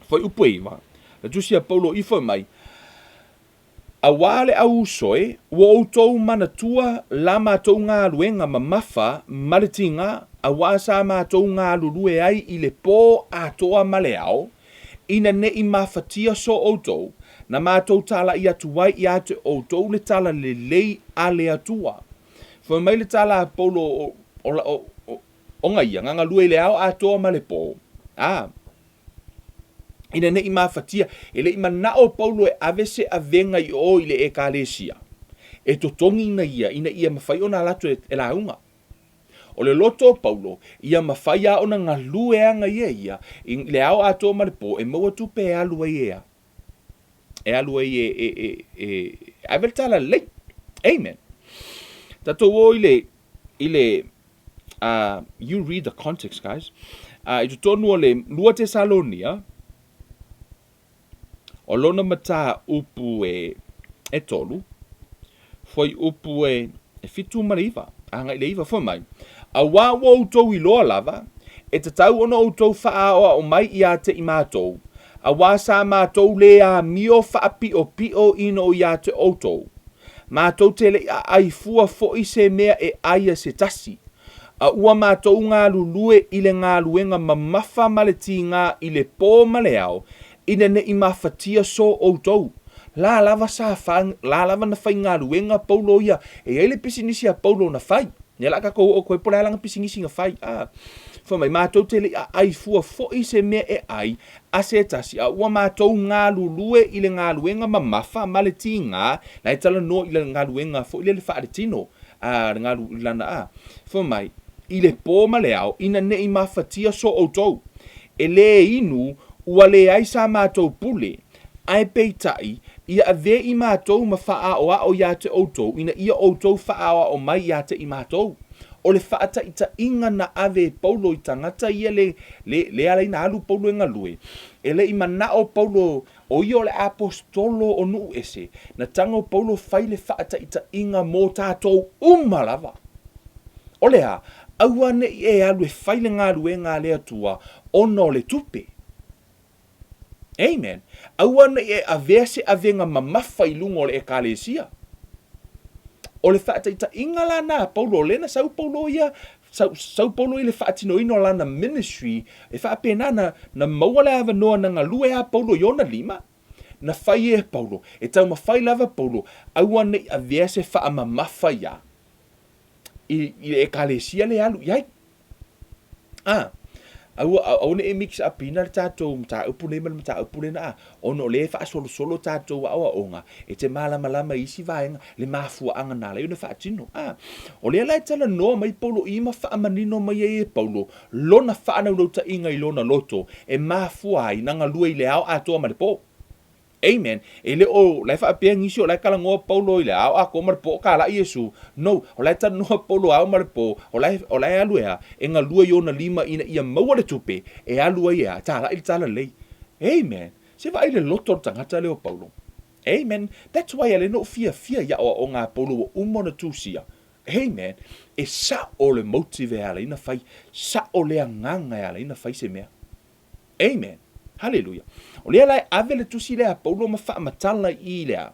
fuaiupu e iva, le tusi a Paulo i fai mai, Auā le au uso e, ua outou manatua la matou galuega mamafa ma le tiga, auā sa matou galulue ai i le pō atoa ma le ao, ina ne i mafatia so outou, na matou talaʻi atu ai iā te outou le tala lelei a le Atua. Fai mai le tala a Paulo o, o, o, o, o ia, na galue i le ao atoa ma le pō, a, ina ne i mafatia, e le i manaʻo Paulo e ave se avega i o i le ʻekalesia, e totogi na ia ina ia mafai ona ala atu e, e lauga. O le loto o Paulo, ia mafai lava ona galue aga ia ia i le ao atoa ma le pō e maua tupe e alu ai e a? E alu ai e, e, e, e ave le talalelei. Amen. Tatou o i le, i le, you read the context, guys. I totonu o le 2 Tesalonia, O lona mataupu e, e tolu, fuaiupu e, e fitu ma le iva, agai le iva, fai mai, Auā ua outou iloa lava, e tatau ona outou faaoao mai iā te i matou, auā sa matou lē amio faapiʻopiʻo ina o iā te outou. Matou te le i aai fua foi se mea e ai a se tasi, a ua matou galulue i le galuega mamafa ma le tiga i le po ma le ao, ina ne i mafatia so outou. La lava sa fa, la lava na faigaluega Paulo ia, e i ai le pisinisi a Paulo na fai. Ia la tatou oo atu ai po o le a lana pisinisi na fai. A, fai mai, matou te le i aai fua foi se mea e ai a se tasi, a ua matou galulue i le galuega mamafa ma le tiga, la e talanoa i le galuega foi lele faaletino, a, le galu, lana a, fai mai, i le po ma le ao, ina ne i mafatia so outou. E lē inu, ua leai sa matou pule, ae peitai, ia avea i matou ma faaaoao ia te outou, ina ia outou faaaoao mai ia te i matou. O le faataitaiga na ave e Paulo i tagata ia le, le, le ala ai na alu Paulo e galue, e le i manao Paulo o ia o le aposetolo o nuu ese, na tago Paulo fai le faataitaiga mo tatou uma lava. O le a? Aua ne i e alu e fai le galuega a le Atua ona o le tupe. Amen. Aua ne i e avea se avega mamafa i luga o le Ekalesia. O le faataitaiga la na a Paulo, o lea na sau Paulo ia, sau, sau Paulo i le faatinoina o lana ministry, e faapena na, na maua le avanoa na galue a Paulo i ona lima, na fai e Paulo, e taumafai lava Paulo, aua ne i avea se faamamafa ia i, i le Ekalesia lea e alu i ai. A, aua, aua ne i mix up ina le tatou mataupu nei ma le mataupu lena, a, ona o lea e faasolosolo tatou aoaoga e te malamalama i isi vaega, le mafuaaga na ala ai ona faatino. A, o lea la e talanoa mai Paulo i ma faamanino mai ai e Paulo lona faanaunautaiga i lona loto e mafua ai na galue i le ao atoa ma le po. Amen. E le o la e faapea nisi o la e talanoa Paulo i le ao atoa ma le po o talai Iesu. No, o la e talanoa Paulo ao ma le po, o la e, o la e alu e a? E galue i ona lima ina ia maua le tupe e alu ai e a? E talai le talalelei. Amen. Se vaai le loto o le tagata lea o Paulo. Amen. That's why e le na ou fiafia i aoaoga a Paulo ua uma ona tusia. Amen. E sao le motive e ala ai ona fai, sao le agaga e ala ai ona fai se mea. Amen. Haleluia. O lea la e ave le tusi lea a Paulo ma faamatala i le a?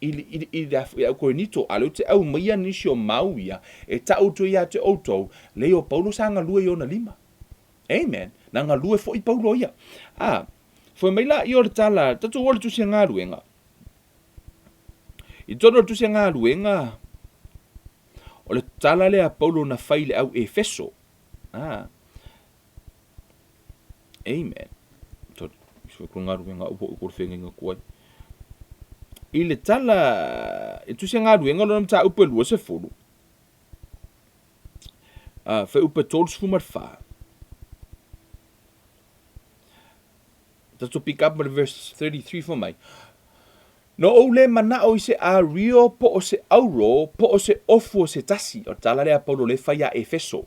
I, i, i, le, i au Korinito, a lea ou te aumaia nisi o mau ia, e tau atu ia te outou, lei o Paulo sa galue i ona lima. Amen. Na galue foi Paulo ia. A, foi mai la i o le tala, tatou o le tusi a galuega. I totonu o le tusi a galuega, o le tala lea a Paulo na fai i le au Efeso. A, Amen. Sorry. So ko galuega au ko le whengainga koe. I le tala, e tusi a galuega lona mataupu e 20. Uh, wheupe 34. Tatou pick up ma le verse 33 fai mai. Na ou lē manao i se ario po o se auro po o se ofu o se tasi. O le tala lea a Paulo lea e fai ia Efeso.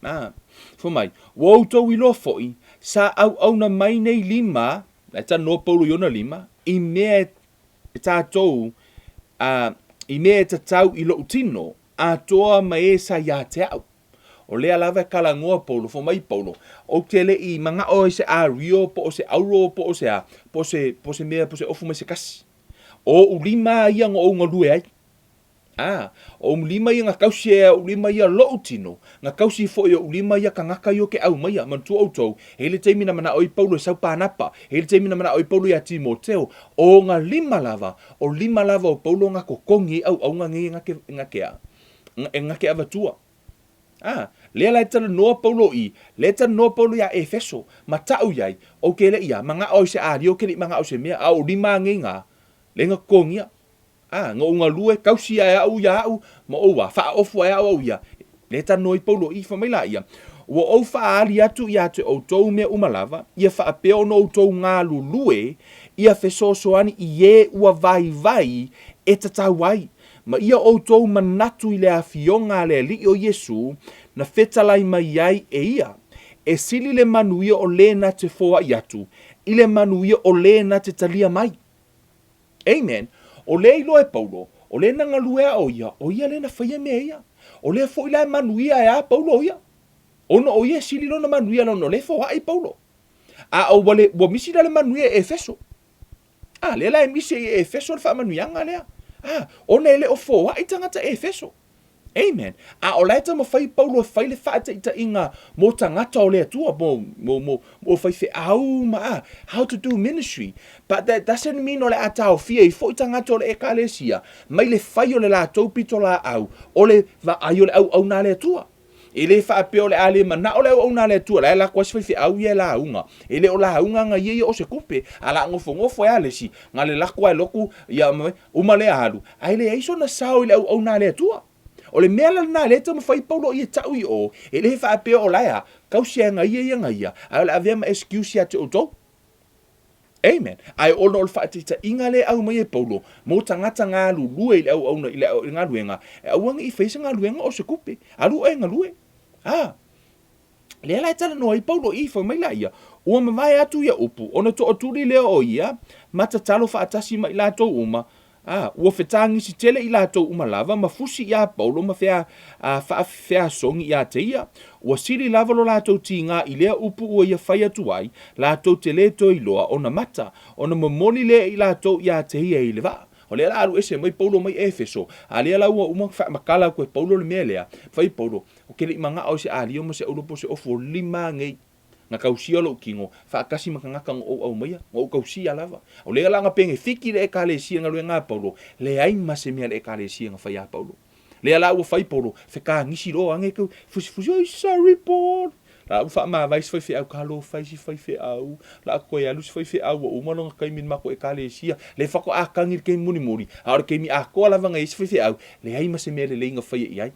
A, fai mai, ua outou iloa foi, sa auauna mai nei lima, la e talanoa Paulo i ona lima, i mea e tatou, a, i mea e tatau i lou tino, atoa ma e sa ia te au. O lea lava e talanoa Paulo, fai mai Paulo, Ou te le i manao i se ario po o se auro po o se a, po o se, po o se mea, po o se ofu mai se kasi. O ou lima ia na ou galue ai. A, o ou lima ia na tausi ai e ou lima ia lou tino, na tausi foi e ou lima ia tagata ia ou te aumaia. Manatua outou, e i ai le taimi na manao ai Paulo e sau Panapa, e i ai le taimi na manao ai Paulo ia Timoteo, o na lima lava, o lima lava o Paulo na totogi ai auauna nei e na te, e na te a, e na te avatua. A, lea la e talanoa Paulo i, lea e talanoa Paulo iā Efeso, ma taʻu i ai, ou te le i a, manao i se alia, ou te le i manao i se mea, a o lima anei ngā, le na totogia. A, na ou galue, tausi ae aʻu iā aʻu, ma ou a, faaofu ae aʻu au ia, lea e talanoa ai Paulo i, fai mai la ia, Ua ou faaali atu iā te outou mea uma lava, ia faapea ona outou galulue, ia fesoasoani i ē ua vaivai e tatau ai, Ma ia outou manatu i le afioga a le Alii o Iesu, na fetalai mai ai e ia, E sili le manuia o lē na te foai atu, i le manuia o lē na te talia mai. Amen. O lea iloa e Paulo, o lē na galue a o ia, o ia lē na faia mea ia. O lea foi la e manuia ai a Paulo ia. Ona o ia e sili lona manuia ona o lea e foai Paulo. A o ua, le, ua misi la le manuia e Efeso. A, lea la e misi ai e Efeso le faamanuiaga lea. A, ona e le o foai tagata Efeso. Amen. A o la e taumafai Paulo e fai le faataitaiga mo tagata o le Atua, mo, mo, mo, mo faifeau ma, a, how to do ministry. But that doesn't mean o le a taofia ai foi tagata o le Ekalesia mai le fai o le latou pitolaau o le vaai o le auauna a le Atua. E le faapea o le a le manao le auauna a le Atua, la e lako ai si faifeau ia e lauga. E le o lauga nga ia ia o se kupe, a la nofonofo e a le isi, nga le lako a e loku, ia uma lea alu, ae leai sona sao i le auauna a le Atua. O le mea la lena lea e taumafai Paulo ia tau i o, e le faapea o la e a, kausi e nga ia ia nga ia, ae o le avea ma excuse ia te outou. Amen. Ae ona o le faataitaiga lea e aumai e Paulo mo tagata galulue i le auauna i le galuega, e aua ne i faia se galuega o se kupe. Alu oe e galue. A. Lea la e talanoa ai Paulo i, fai mai la ia, ua mavae atu ia upu, ona toatuli lea o ia ma tatalo faatasi ma i latou uma, A, ua fetagisi tele i latou uma lava ma fusi iā Paulo ma fea, a, faafeasogi iā te ia. Ua sili lava lo latou tigā i lea upu ua ia fai atu ai, latou te lē toe iloa ona mata, ona momoli lea i latou iā te ia i le vaa. O lea la alu ese mai Paulo mai Efeso, a lea la ua uma faamatala atu e Paulo le mea lea, fai Paulo, Ou te le i manao i se ālio ma se aulopo se ofu o lima nei. Na tausia lou tino, faatasi ma tagata na ou aumaia, na ou tausia lava. O lea la na penefiti le Ekalesia i galuega a Paulo, leai ma se mea a le Ekalesia na fai a Paulo. Lea la ua fai Paulo, fetagisi loa ane tau fusifusi, oi sorry Paul! La ua faamavae si faifeau, talofa e si faifeau, la a toe alu si faifeau ua uma lona taimi i le matou Ekalesia. Lea faatoa tagi i le taimi mulimuli, a o le taimi atoa lava na i ai si faifeau, leai ma se mea lelei na faia i ai.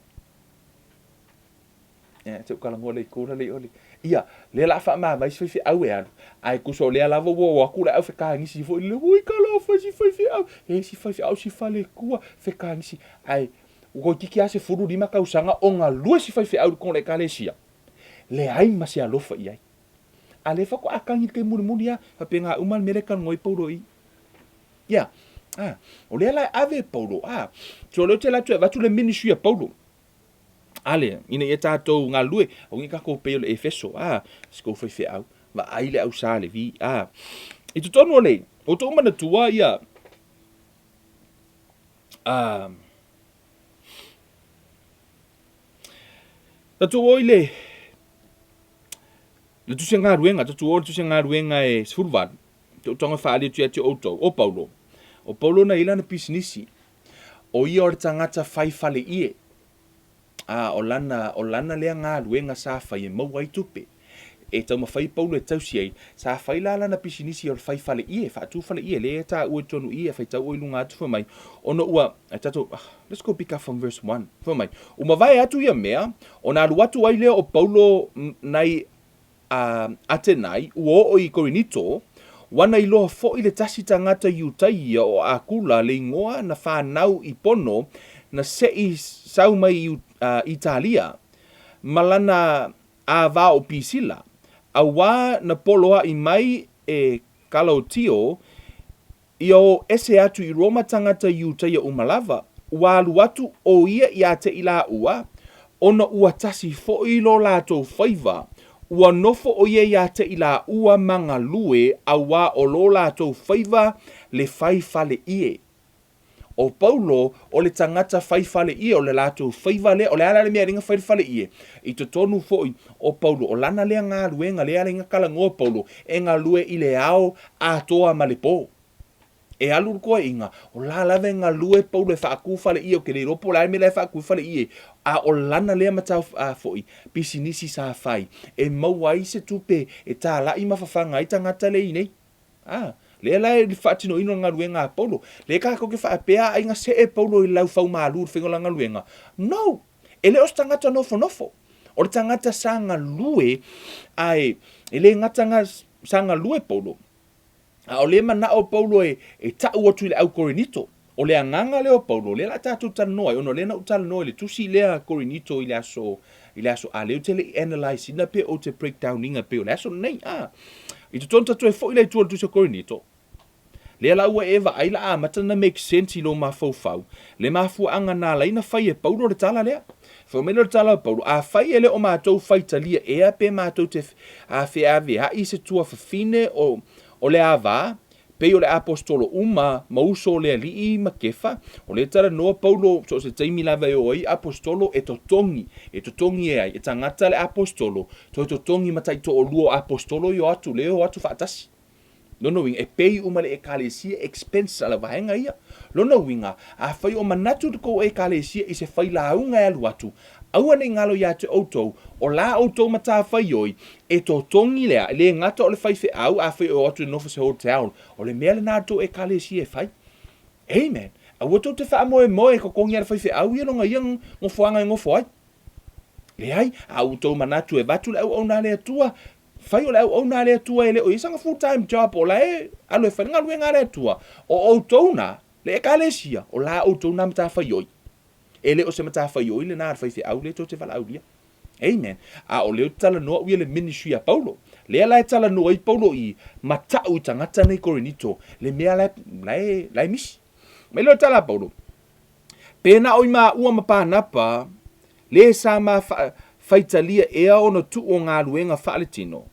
Ia, te ukalangua le ikula le oli. Ia, lea la faamavae si faifeau e alu. Ae tusa o lea lava ua o atu le au fekagisi foi le ui talofa si faifeau. E si faifeau si faletua fekagisi. Ae ua toeitiiti lava 15 tausaga o galue si faifeau i totonu o le ekalesia. Leai ma se alofa i ai. A lea faatoa tagi i le taimi mulimuli lava, faapena uma le mea lea e talanoa ai Paulo i i. Ia, a, o lea la e ave e Paulo, a, so o lea ou te alu atu e avatu le ministry a Paulo. Ale, ina ia tatou galulue, aua ne i tatou pei o le Efeso, a, si tou faifeau, vaai le au sa Levi, a. I totonu o le, ua outou manatua ia, a, tatou o i le, le tusi galuega, tatou o i le tusi galuega e 18, te utaga faali atu ia te outou, o Paulo, o Paulo na i lana pisinisi, O ia o le tagata fai fale ie, a o lana, o lana lea galuega sa fai e maua ai tupe. E taumafai Paulo e tausi ai, sa fai la lana pisinisi o le fai fale ie, faatu fale ie, lea e taua i totonu i, e faitau ua i luga atu fai mai, ona ua, e tatou, let's go pick up from verse 1, fai mai, ua mavae atu ia mea, ona alu atu ai lea o Paulo nai a Atenai, ua oo i Korinito, ua na iloa foi le tasi tagata Iutaia o Akula le igoa na fanau i Pono na seʻi sau mai i Italia ma lana ava o Pisila, auā na poloaʻi mai e Kalautio Ia o ese atu i Roma tagata Iutaia uma lava, ua alu atu ʻo ia iā te i lāua, ona ua tasi foʻi lo lātou faiva, ua nofo ʻo ia iā te i lāua ma galue auā o lo lātou faiva le fai fale ʻie. ʻO Paulo, o le tagata fai fale ʻie, o le lātou faiva lea, o le a la le mea e aliga fai le fale ʻie? I totonu foʻi o Paulo, o lana lea galuega, lea aliga talanoa Paulo, e galue i le ao atoa ma le pō. E alu le toeaiga, o la lava e galue Paulo e faatu fale ie, ou te le iloa po o le a le mea la e faatu ai fale ie, a o lana lea matau foi, pisinisi sa fai, e maua ai se tupe e tālaʻi ma fafaga ai tagata le i nei. A, lea la e faatinoina le galuega a Paulo. Lea tatou te faapea aiga see Paulo i le laufaumalu i le faiga o lana galuega. No! E le o se tagata nofonofo. O le tagata sa galue, ae e le gata nga sa galue Paulo, a o lea manao Paulo e, e tau atu i le au Korinito. O le agaga lea o Paulo, lea la tatou talanoa ai, ona o lea na ou talanoa i le tusi lea Korinito i le aso, i le aso a lea ou te le i analyse ina pe ou te breakdown ina pei o le aso lenei. A, i totonu tatou e foi la i tua o le tusi o Korinito, Lea la ua e vaai la amata na make sense i lou mafaufau le mafuaaga na ala ai na fai e Paulo le tala lea. Fai mai lea o le tala a Paulo, Afai e le o matou faitalia ea pe matou te feaveai se tuafafine o le ava, Pei o le aposetolo uma ma uso o le Alii ma Kefa, o lea e talanoa Paulo so o se taimi lava e oo ai aposetolo e totogi, e totogi e ai, e tagata le aposetolo, toe totogi ma taitoalua o aposetolo i o atu, lea e o atu faatasi. Lona uiga, e pay uma le Ekalesia expense a le vaega ia. Lona uiga, afai o manatu le tou Ekalesia i se failauga e alu atu, aua ne i galo ia te outou, o la outou matafaioi e totogi lea, e le gata o le faifeau, afai e o atu e nofo i se hotel, o le mea lena a le tou Ekalesia e fai. Amen. Aua tou te faamoemoe e totogi a le faifeau ia lona ia nofoaga e nofo ai. Leai, a ua outou manatu e avatu le auauna a le Atua, fai o le auauna a le Atua e le o i ai sana full time job o la e alu e fai le galuega a le Atua, o outou na, le Ekalesia, o la outou na matafaioi. E le o se matafaioi lena a le faifeau lea tou te valaaulia. Amen. A o lea ou te talanoa au ia le ministry a Paulo. Lea la e talanoa ai Paulo i matau i tagata nei Korinito, le mea la e, la e, la e misi. Mai lea o le tala a Paulo, Pe na o i maua ma Panapa, le sa ma faitalia ea ona tuu o galuega faaletino,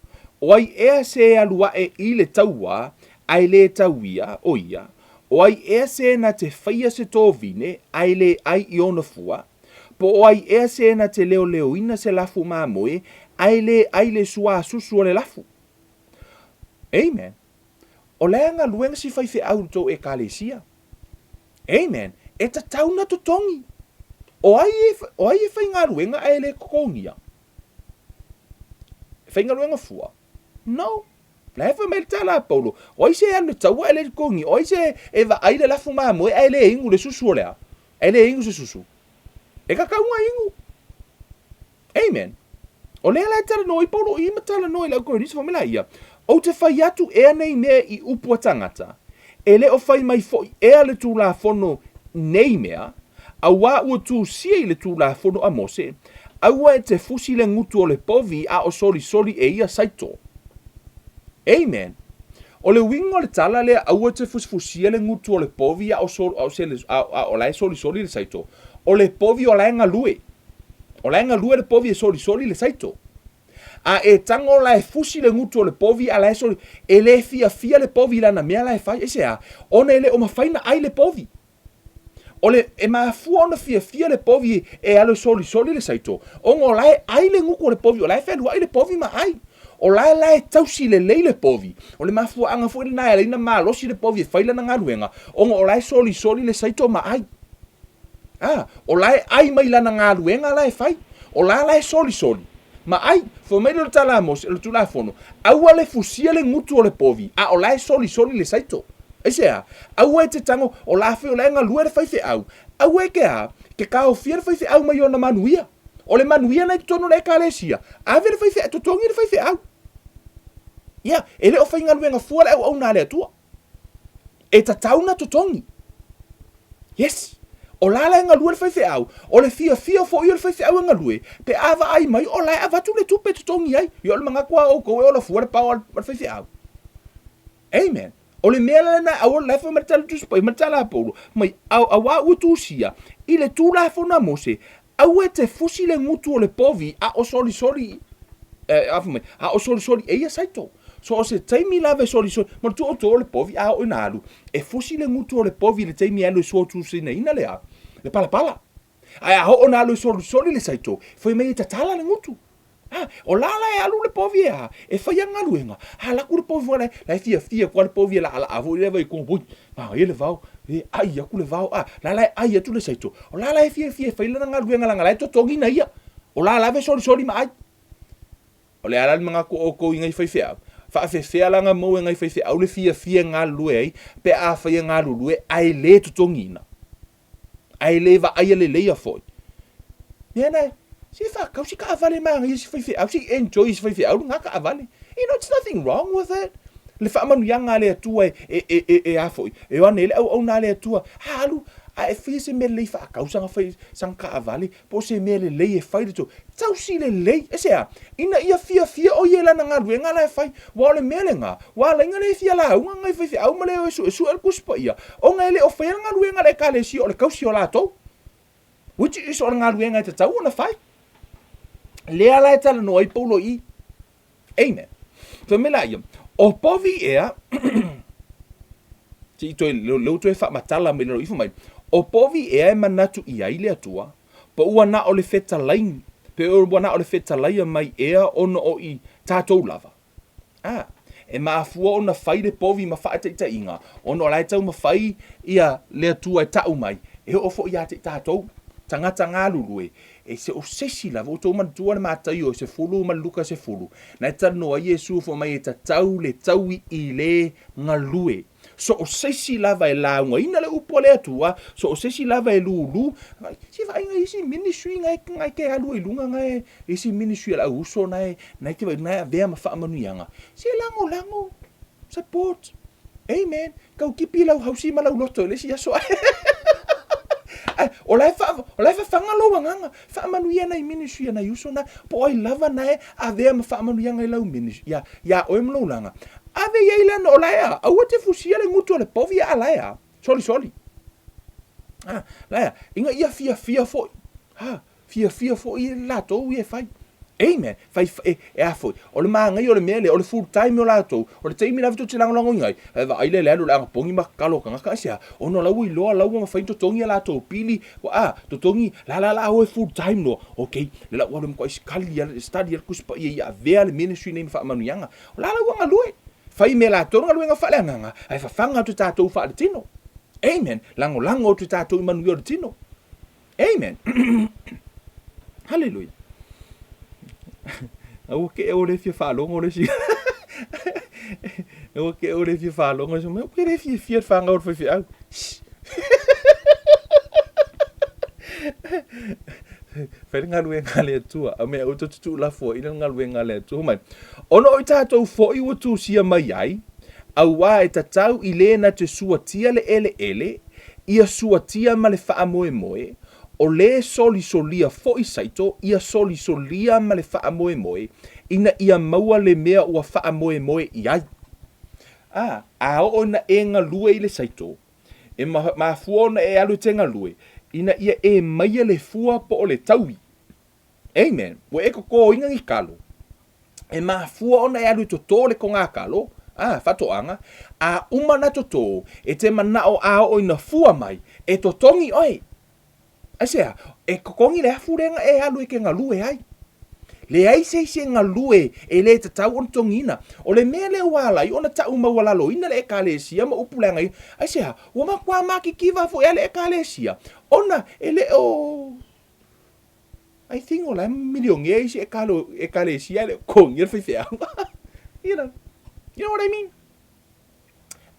o ai ea se e alu ae i le taua ae le tauia o ia, o ai ea se na te faia se tovine ae le ai i ona fua, po o ai ea se na te leoleoina se lafu mamoe ae le ai le suasusu o le lafu. Amen. O le a galuega si faifeau i le tou Ekalesia? Amen. E tatau na totogi. O ai e, o ai e faigaluega ae le totogia? E faigaluega fua? No. La e fai mai le tala a Paulo, o ai se e alu i le taua ae le totogi? O ai se e vaai le lafu mamoe ae le inu le susu o le a? Ae le inu se susu? E tatau na inu. Amen. O lea la e talanoa ai Paulo i ma talanoa i le au Korinito fai mai laia, Ou te fai atu ea nei mea i upu a tagata, e le o fai mai foi ea le Tulafono nei mea, auā ua tusia i le Tulafono a Mose, aua e te fusi le gutu o le povi a o solisoli e ia saito. Amen. O le uiga o le tala lea aua e te fusifusia le gutu o le povi a o, a o, a o, a o la e solisoli le saito, o le povi o la e galue. O la e galue le povi e solisoli le saito. A e tago la e fusi le gutu o le povi a la e soli, e le fiafia le povi i lana mea la e fai. Aisea? Ona e le o mafai na ai le povi. O le, e mafua ona fiafia le povi e alu e solisoli le saito, ona o la e ai le gutu o le povi, o la e fealuai le povi ma ai. O la e la e tausi lelei le povi. O le mafuaaga foi lena e ala ai ona malosi le povi e fai lana galuega, ona o la e solisoli le saito ma ai. A, o la e ai mai lana galuega la e fai. O la la e solisoli, ma ai. Fai mai lea o le tala a Mose, o le Tulafono, Aua le fusia le gutu o le povi, a o la e solisoli le saito. Aisea? Aua e te tago, o la foi o la e galue le faifeau. Aua e ke a, ke kaofia le faifeau mai ona manuia. O le manuia na i totonu o le Ekalesia, ave le faifeau, totogi le faifeau. Ia, e le o faigaluega fua le auauna a le Atua. E tatau na totogi. Yes. O la la e galue le faifeau, o le fiafia foi o le faifeau e galue, pe a vaai mai o la e avatu le tupe e totogi ai. Ia o le manatu a outou e ola fua le pao a le faifeau. Amen. O le mea lena aua le fai mai le tala Tusi Paia ma le tala a Paulo, mai auā ua tusia i le Tulafono a Mose, Aua e te fusi le gutu o le povi a o solisoli e, a fai mai, a o solisoli e ia saito. So o se taimi lava e solisoli, manatua outou o le povi a oo ina alu, e fusi le gutu o le povi i le taimi e alu e suatusinaina le a, le palapala. Ae a oo ina alu e solisoli le saito, fai mai e tatala le gutu. A, o la la e alu le povi e a, e fai ana galuega, a alu atu le povi foi la, la e fiafia atu lava le povi e laalaa foi lea vai i oi, manaia le vao, e ai atu le vao, a, la la e ai atu le saito, o la la e fiafia e fai lana galuega leaga la e totogi na ia, o la lava e solisoli ma ai. O le a la le manatu o outou i nai faifeau? Faafefea la na maua e nai faifeau le fiafia e galulue ai pe afai e galulue ae le totogiina? Ae le vaaia leleia foi. Mea na, se faatau si taavale manaia si faifeau, se i enjoy si faifeau lena taavale. You know, it's nothing wrong with it. Le faamanuiaga a le Atua e, e, e, e, e a foi, e o ane ai le auauna a le Atua, a alu, a e faia se mea lelei faatau sana, fai, sana taavale, po o se mea lelei e fai le tou, tausi lelei, aisea? Ina ia fiafia o ia i lana galuega la e fai. Aua o le mea lena, ua ala ai ona le fia lauga nai faifeau ma le o e suesue le Tusi Paia, ona e le o faia le galuega a le Ekalesia o le tausi o latou. Which is o le galuega e tatau ona fai. Lea la e talanoa ai Paulo i i. Amen. Fai mai laia, o povi ea, Se i toe, lea ua toe faamatala mai i lalo ifo mai, O povi ea e manatu i ai le Atua, po ua na o le fetalai, pe ua na o le fetalaia mai ea ona o i tatou lava? A, e mafua ona fai le povi ma faataitaiga, ona o la e taumafai ia le Atua e ta'u mai, e oo foi ia te i tatou, tagata galulue, e se o se isi lava. Ua outou manatua le Mataio 10 ma le Luka 10, na e talanoa ai Iesu fai mai e tatau le taui i le galue. So o se isi lava e laugaina le upu a le Atua, so o se isi lava e lūlū, se vaaiga i isi ministry na e te alu ai i luga na e, isi ministry a le au uso na e, na e te vaai na e avea ma faamanuiaga, se lagolago, support, amen, tau tipi lau hausi ma lau loto i le isi aso ae o la e fa, o la e fafaga lou agaga, faamanuia nai ministry a nai uso na, po o ai lava na e avea ma faamanuiaga i lau ministry, ia, iā oe ma lou laga, ave i ai lana o la e a, aua te fusia le gutu o le povi a la e a, soli soli. A, la e a, ina ia fiafia foi, ha, fiafia foi latou ia e fai. Amen. Fai, e, e a foi, o le māngai o le mea lea, o le full time o latou, o le taimi lava tou te lagolagoina ai, e vaai lea i le alu o le agapogi ma tatalo tagata, aisea? Ona o la ua iloa la ua mafai ona totogi a latou pili, ua a, totogi, la la la o e full time loa, ok, le la ua alu e matuai study a, study a le Tusi Paia ia avea le ministry nei ma faamanuiaga. O la la ua galue. Fai me latou le galuega faaleagaga, ae fafaga atu e tatou faaletino. Amen. Lagolago atu e tatou i manuia o le tino. Amen. Hallelujah. Aua ke o le fia faalogo le isi. Aua ke o le fia faalogo le isi. Mea ke le fia fia whangau o le faifeau. Fai le galuega a le Atua. A mea aua tou te tuulafoaiina le galuega a le Atua. Mai, ona o i tatou foi ua tusia mai ai, auā e tatau i le na te suatia le eleele, ia suatia ma le faamoemoe, o le solisolia foi saito, ia solisolia ma le faamoemoe, ina ia maua le mea ua faamoemoe i ai. A, a oo ina e galue i le saito, e mafua ona e alu e te galue, ina ia e maia le fua po o le taui. Amen. Ua e totōina ni kalo. E mafua ona e alu e totō le kogā kalo, a, faatoaga, a uma na totō, e te manaʻo a oo ina fua mai, e totogi ʻoe. Aisea? E totogi le afu lea na e alu e te galue ai. Leai se isi e galue e lē tatau ona totogiina. O le mea lea ua ala ai ona taʻu maualaloina le Ekalesia ma upu leaga ia, aisea? Ua matua makikiva foi a le Ekalesia, ona e le o I think o la e milionea isi ekalo, ekalesia e le o totogia le faifeau. You know, you know what I mean?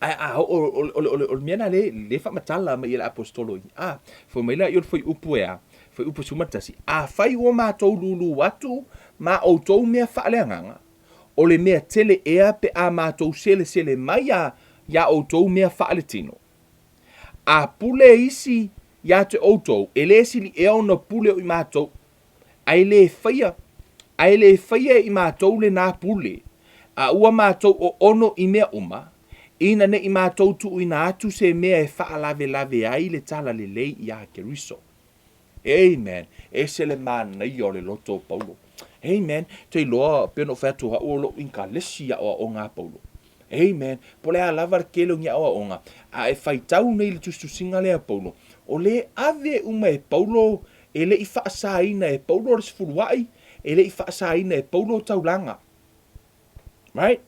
Ae a oo, o, o, o, o le mea lena le, le faamatala mai e le aposetolo i, a, fai mai lea i o le fuaiupu e a, fuaiupu 11, Afai ua matou lūlū atu ma outou mea faaleagaga, o le mea tele ea pe a matou selesele mai a iā outou mea faaletino. A pule isi iā te outou, e lē sili ea ona pule o i matou, a e lē faia, a e lē faia e i matou lenā pule, a ua matou oono i mea uma, ina ne i matou tuuina atu se mea e faalavelave ai le talalelei iā Keriso. Amen. Ese le manaia o le loto o Paulo. Amen. Te iloa, pei ona ou fai atu, o au o lou inkalesi aoaoga a Paulo. Amen. Po o le a lava le tele o ni aoaoga, a e faitau nei i le tusitusiga lea a Paulo, o le ave uma e Paulo, e le i faasaina e Paulo le sefuluai, e le i faasaina e Paulo taulaga. Right?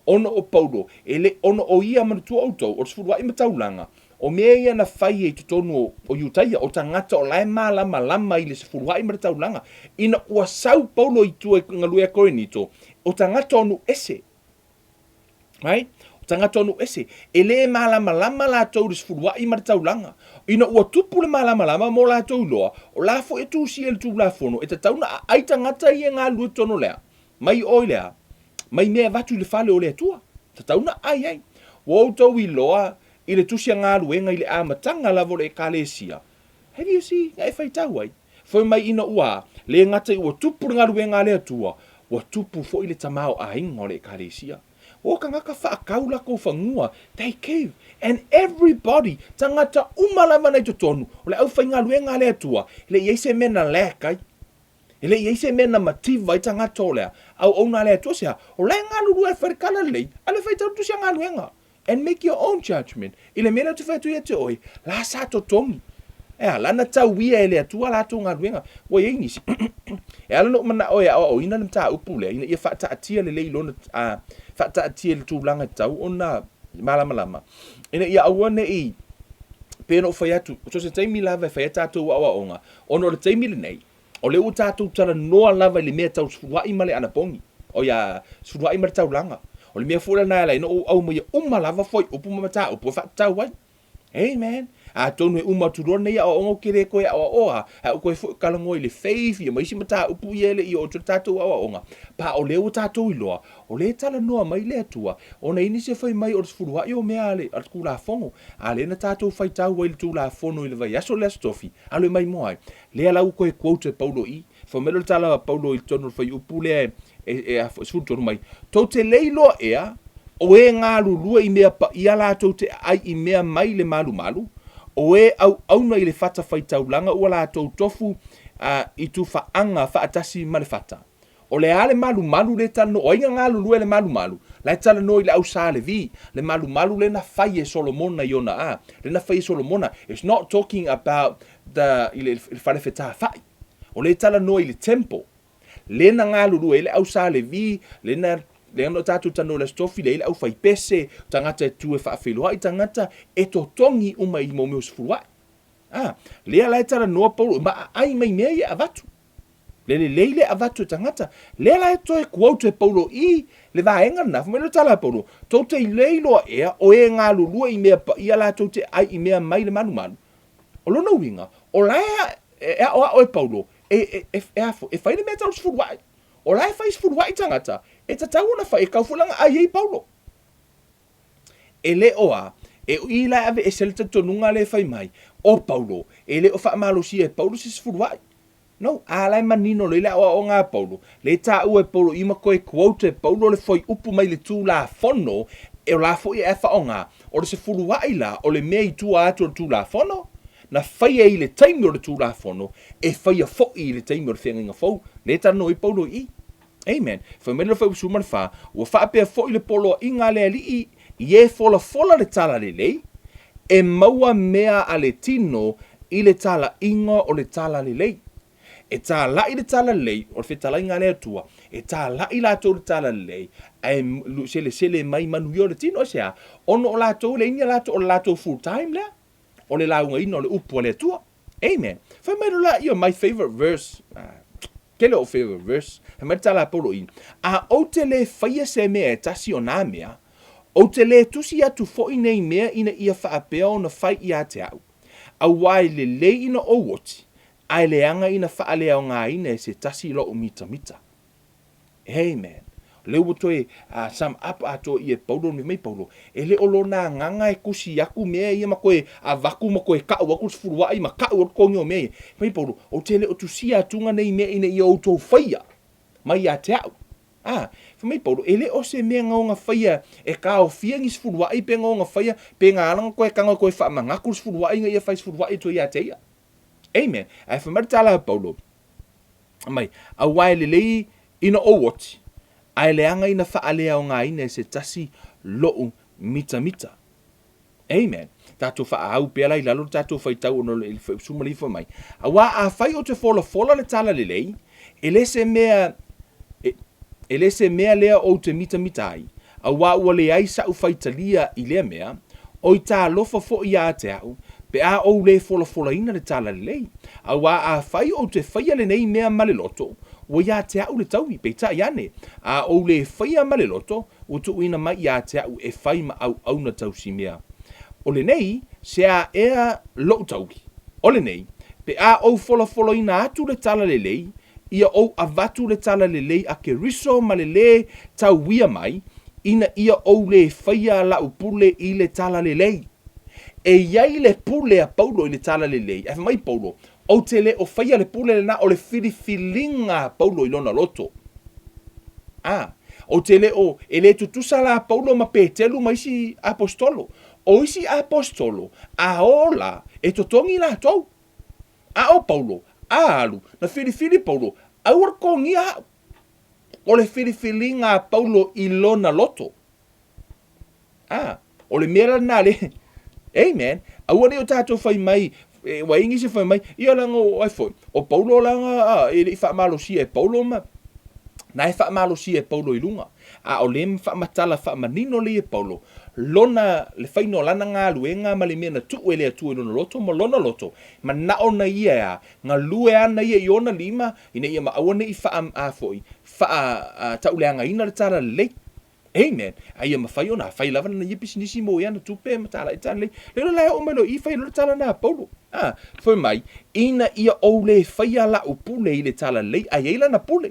Ona o Paulo, e le, ona o ia manatua outou, o le sefuluai ma taulaga, o mea ia na fai ai i totonu o, o Iutaia, o tagata o la e malamalama i le sefuluai ma le taulaga. Ina ua sau Paulo i tua i galue a Korinito, o tagata o nuu ese. Right? O tagata o nuu ese. E le malamalama latou i le sefuluai ma le taulaga. Ina ua tupu le malamalama mo latou iloa, o la foi e tusia i le Tulafono, e tatau ona aai tagata ia e galulue i totonu o le a? Mai ʻoe le a? Mai mea e avatu i le fale o le Atua. Tatau ona aai ai. Ua outou iloa i le tusi a galuega i le amataga lava o le Ekalesia. Have you see? Na e faitau ai. Fai mai ina ua le gata i ua tupu le galuega a le Atua, ua tupu foi le tamaoaiga o le Ekalesia. O tagata faakau lakou fanua, they give, and everybody, tagata uma lava na i totonu o le aufaigaluega a le Atua, e le i ai se mea na lack ai. E le i ai se mea na mativa ai tagata o lea auauna a le Atua, se a? O la e galulue e fai le talalelei, a le faitau le tusi a galuega. And make your own judgment. I le mea lea ou te fai atu ia te oe, la sa totogi. E a, la na tauia e le Atua latou galuega. Ua i ai nisi, e ala ona ou manao e aoaoina le mataupu lea, ina ia faataatia lelei i lona, a, faataatia i le tulaga e tatau ona malamalama, ina ia aua ne i, pei ona ou fai atu, so o se taimi lava e fai ai tatou aoaoga, ona o le taimi lenei, O lea ua tatou talanoa lava i le mea tau sefuluai ma le anapogi, oi a, sefuluai ma le taulaga. O le mea foi lena e ala ai ona ou aumaia uma lava fuaiupu ma mataupu e faatatau ai. Amen. Atonu e uma atu loa lenei aoaoga ou te le toe aoaoa, ae ou toe foi talanoa i le faith ia ma isi mataupu ia e le i oo atu i le tatou aoaoga. Pa o lea ua tatou iloa, o lea e talanoa mai le Atua, ona e i ai nisi e fai mai o le sefuluai o mea a le Tulafono, a lea na tatou faitau ai i le Tulafono i le vaiaso i le Aso Tofi, alu e maimoa ai. Lea la ua toe quote e Paulo i, fai mai lea o le tala a Paulo i totonu o le fuaiupu lea e, e, e 13 mai, Tou te le iloa ea, o e galulue i mea paia latou te aai i mea mai le malumalu, o e auauna i le fata faitaulaga ua latou tofu a, i tufaaga faatasi ma le fata. O le a le malumalu lea e talanoa, o ai na galulue i le malumalu? La e talanoa i le au Sa Levi, le malumalu lea na fai e Solomona i ona a, lea na fai e Solomona, it's not talking about the, i le, i le fale fetafai. O lea e talanoa i le temple, lea na galulue ai le au Sa Levi, lea na lea na tatou talanoa i le Aso Tofi, lea i le aufaipese, tagata e tu e faafeiloai tagata, e totogi uma i mea o sefuluai. A, lea la e talanoa Paulo, ma aai mai mea ia e avatu. Le lelei le avatu e tagata. Lea la e toe quote e Paulo i le vaega lena, fai mai le tala a Paulo, Tou te le iloa ea o e galulue i mea paia latou te ai i mea mai le malumalu? O lona uiga, o la e aoao e Paulo e, e, e, e, a, e fai le mea tau sefuluai. O la e fai sefuluai tagata, e tatau ona fai, e kau foi lana ai ai Paulo. E le o a, e ui la e aveese le talitonuga lea e fai mai, o Paulo, e le o faamalosia e Paulo se sefuluai. No, a la e manino lelei le aoaoga a Paulo, lea e taua e Paulo i ma toe quote e Paulo le fuaiupu mai le Tulafono, e o la foi e faaaoga, o le sefuluai la o le mea i tua atu o le Tulafono, na faia i le taimi o le Tulafono, e faia foi i le taimi o le Feagaiga Fou, lea e talanoa ai Paulo i i. Amen. Fai mai le fuaiupu 14, ua faapea foi le poloaiga a le Alii i e folafola le talalelei, e maua mea a le tino i le talaiga o le talalelei. E talai le talalelei, o le fetalaiga a le Atua, e talai latou le talalelei, ae selesele mai manuia o le tino. Aisea? Ona o latou e leai ni a latou, o le latou full time lea. O le laugaina o le upu a le Atua. Amen. Fai mai loa ia my favorite verse. Ah, tele o favorite verse. Fai mai le tala a Paulo i, a ou te le faia se mea e tasi o nā mea, ou te le tusi atu foi nei mea ina ia faapea ona fai ia te au, auā e lelei ina ou oti, a e leaga ina faaleaogaina e se tasi loʻu mitamita. Amen. Lea ua toe sum up atoa i e Paulo le mea mai Paulo, e le o lona agaga e tusi aku mea ia ma toe avatu ma toe kau atu le sefuluai ma kau atu totogi o mea ia. Fai mai Paulo, ou te le o tusia atuga nei mea ina ia outou faia mai ia te au. A, fai mai Paulo, e le o se mea gaoga faia e taofia ni sefuluai pe gaoga faia pe na ala ona toe tago e toe faamanatu le sefuluai ina ia fai sefuluai atu ai ia te ia. Amen. Ae fai mai le tala a Paulo, mai, auā e lelei ina ou oti, ae leaga ina faaleaogaina e se tasi loʻu mitamita. Amen. Tatou faaau pea la i lalo le tatou faitau ona o le sumalifa mai. Auā afai ou te folafola le tala lelei, e le se mea e, e le se mea lea ou te mitamita ai, auā ua leai saʻu faitalia i lea mea, oi talofa foi ia te au, pe a ou le folafolaina le tala lelei. Auā afai ou te faia lenei mea ma le loto, ua ia te au le taui, peitai ane, a ou le faia ma le loto, ua tuuina mai ia te au e fai ma auauna tausimea. O lenei, se a ea loʻu taui? O lenei, pe a ou folafolaina atu le tala lelei, ia ou avatu le tala lelei a Keriso ma le lē tauia mai, ina ia ou lē faia laʻu pule i le tala lelei. E i ai le pule a Paulo i le tala lelei, ae fai mai Paulo, Ou te le o faia le pule lena o le filifiliga a Paulo i lona loto. A, ou te le o, e le tutusa la Paulo ma Petelu ma isi aposetolo. O isi aposetolo, a o la, e totogi latou. A o Paulo, a alu, na filifili Paulo, aua le totogia au. O le filifiliga a Paulo i lona loto. A, O le mea la lena le Amen. Aua ne i o tatou fai mai, e, ua i ai nisi e fai mai, ia leaga o ai foi, o Paulo leaga a, e le i faamalosia e Paulo ma na e faamalosia e Paulo i luga. A o le faamatala faamanino lea e Paulo, lona, le faiga o lana galuega ma le mea na tuu e le Atua i lona loto ma lona loto, manao na ia e a, galue ana ia i ona lima, ina ia ma aua ne i faa, a foi, faa, tauleagaina le talalelei. Amen. A ia mafai ona fai lava lana ia pisinisi mo ia ana tupe ma tala e tala lelei. Lea la e oo mai loa i i fai loa le tala na a Paulo. A, fai mai, ina ia ou le faia la'u pule i le tala lelei, a i ai lana pule.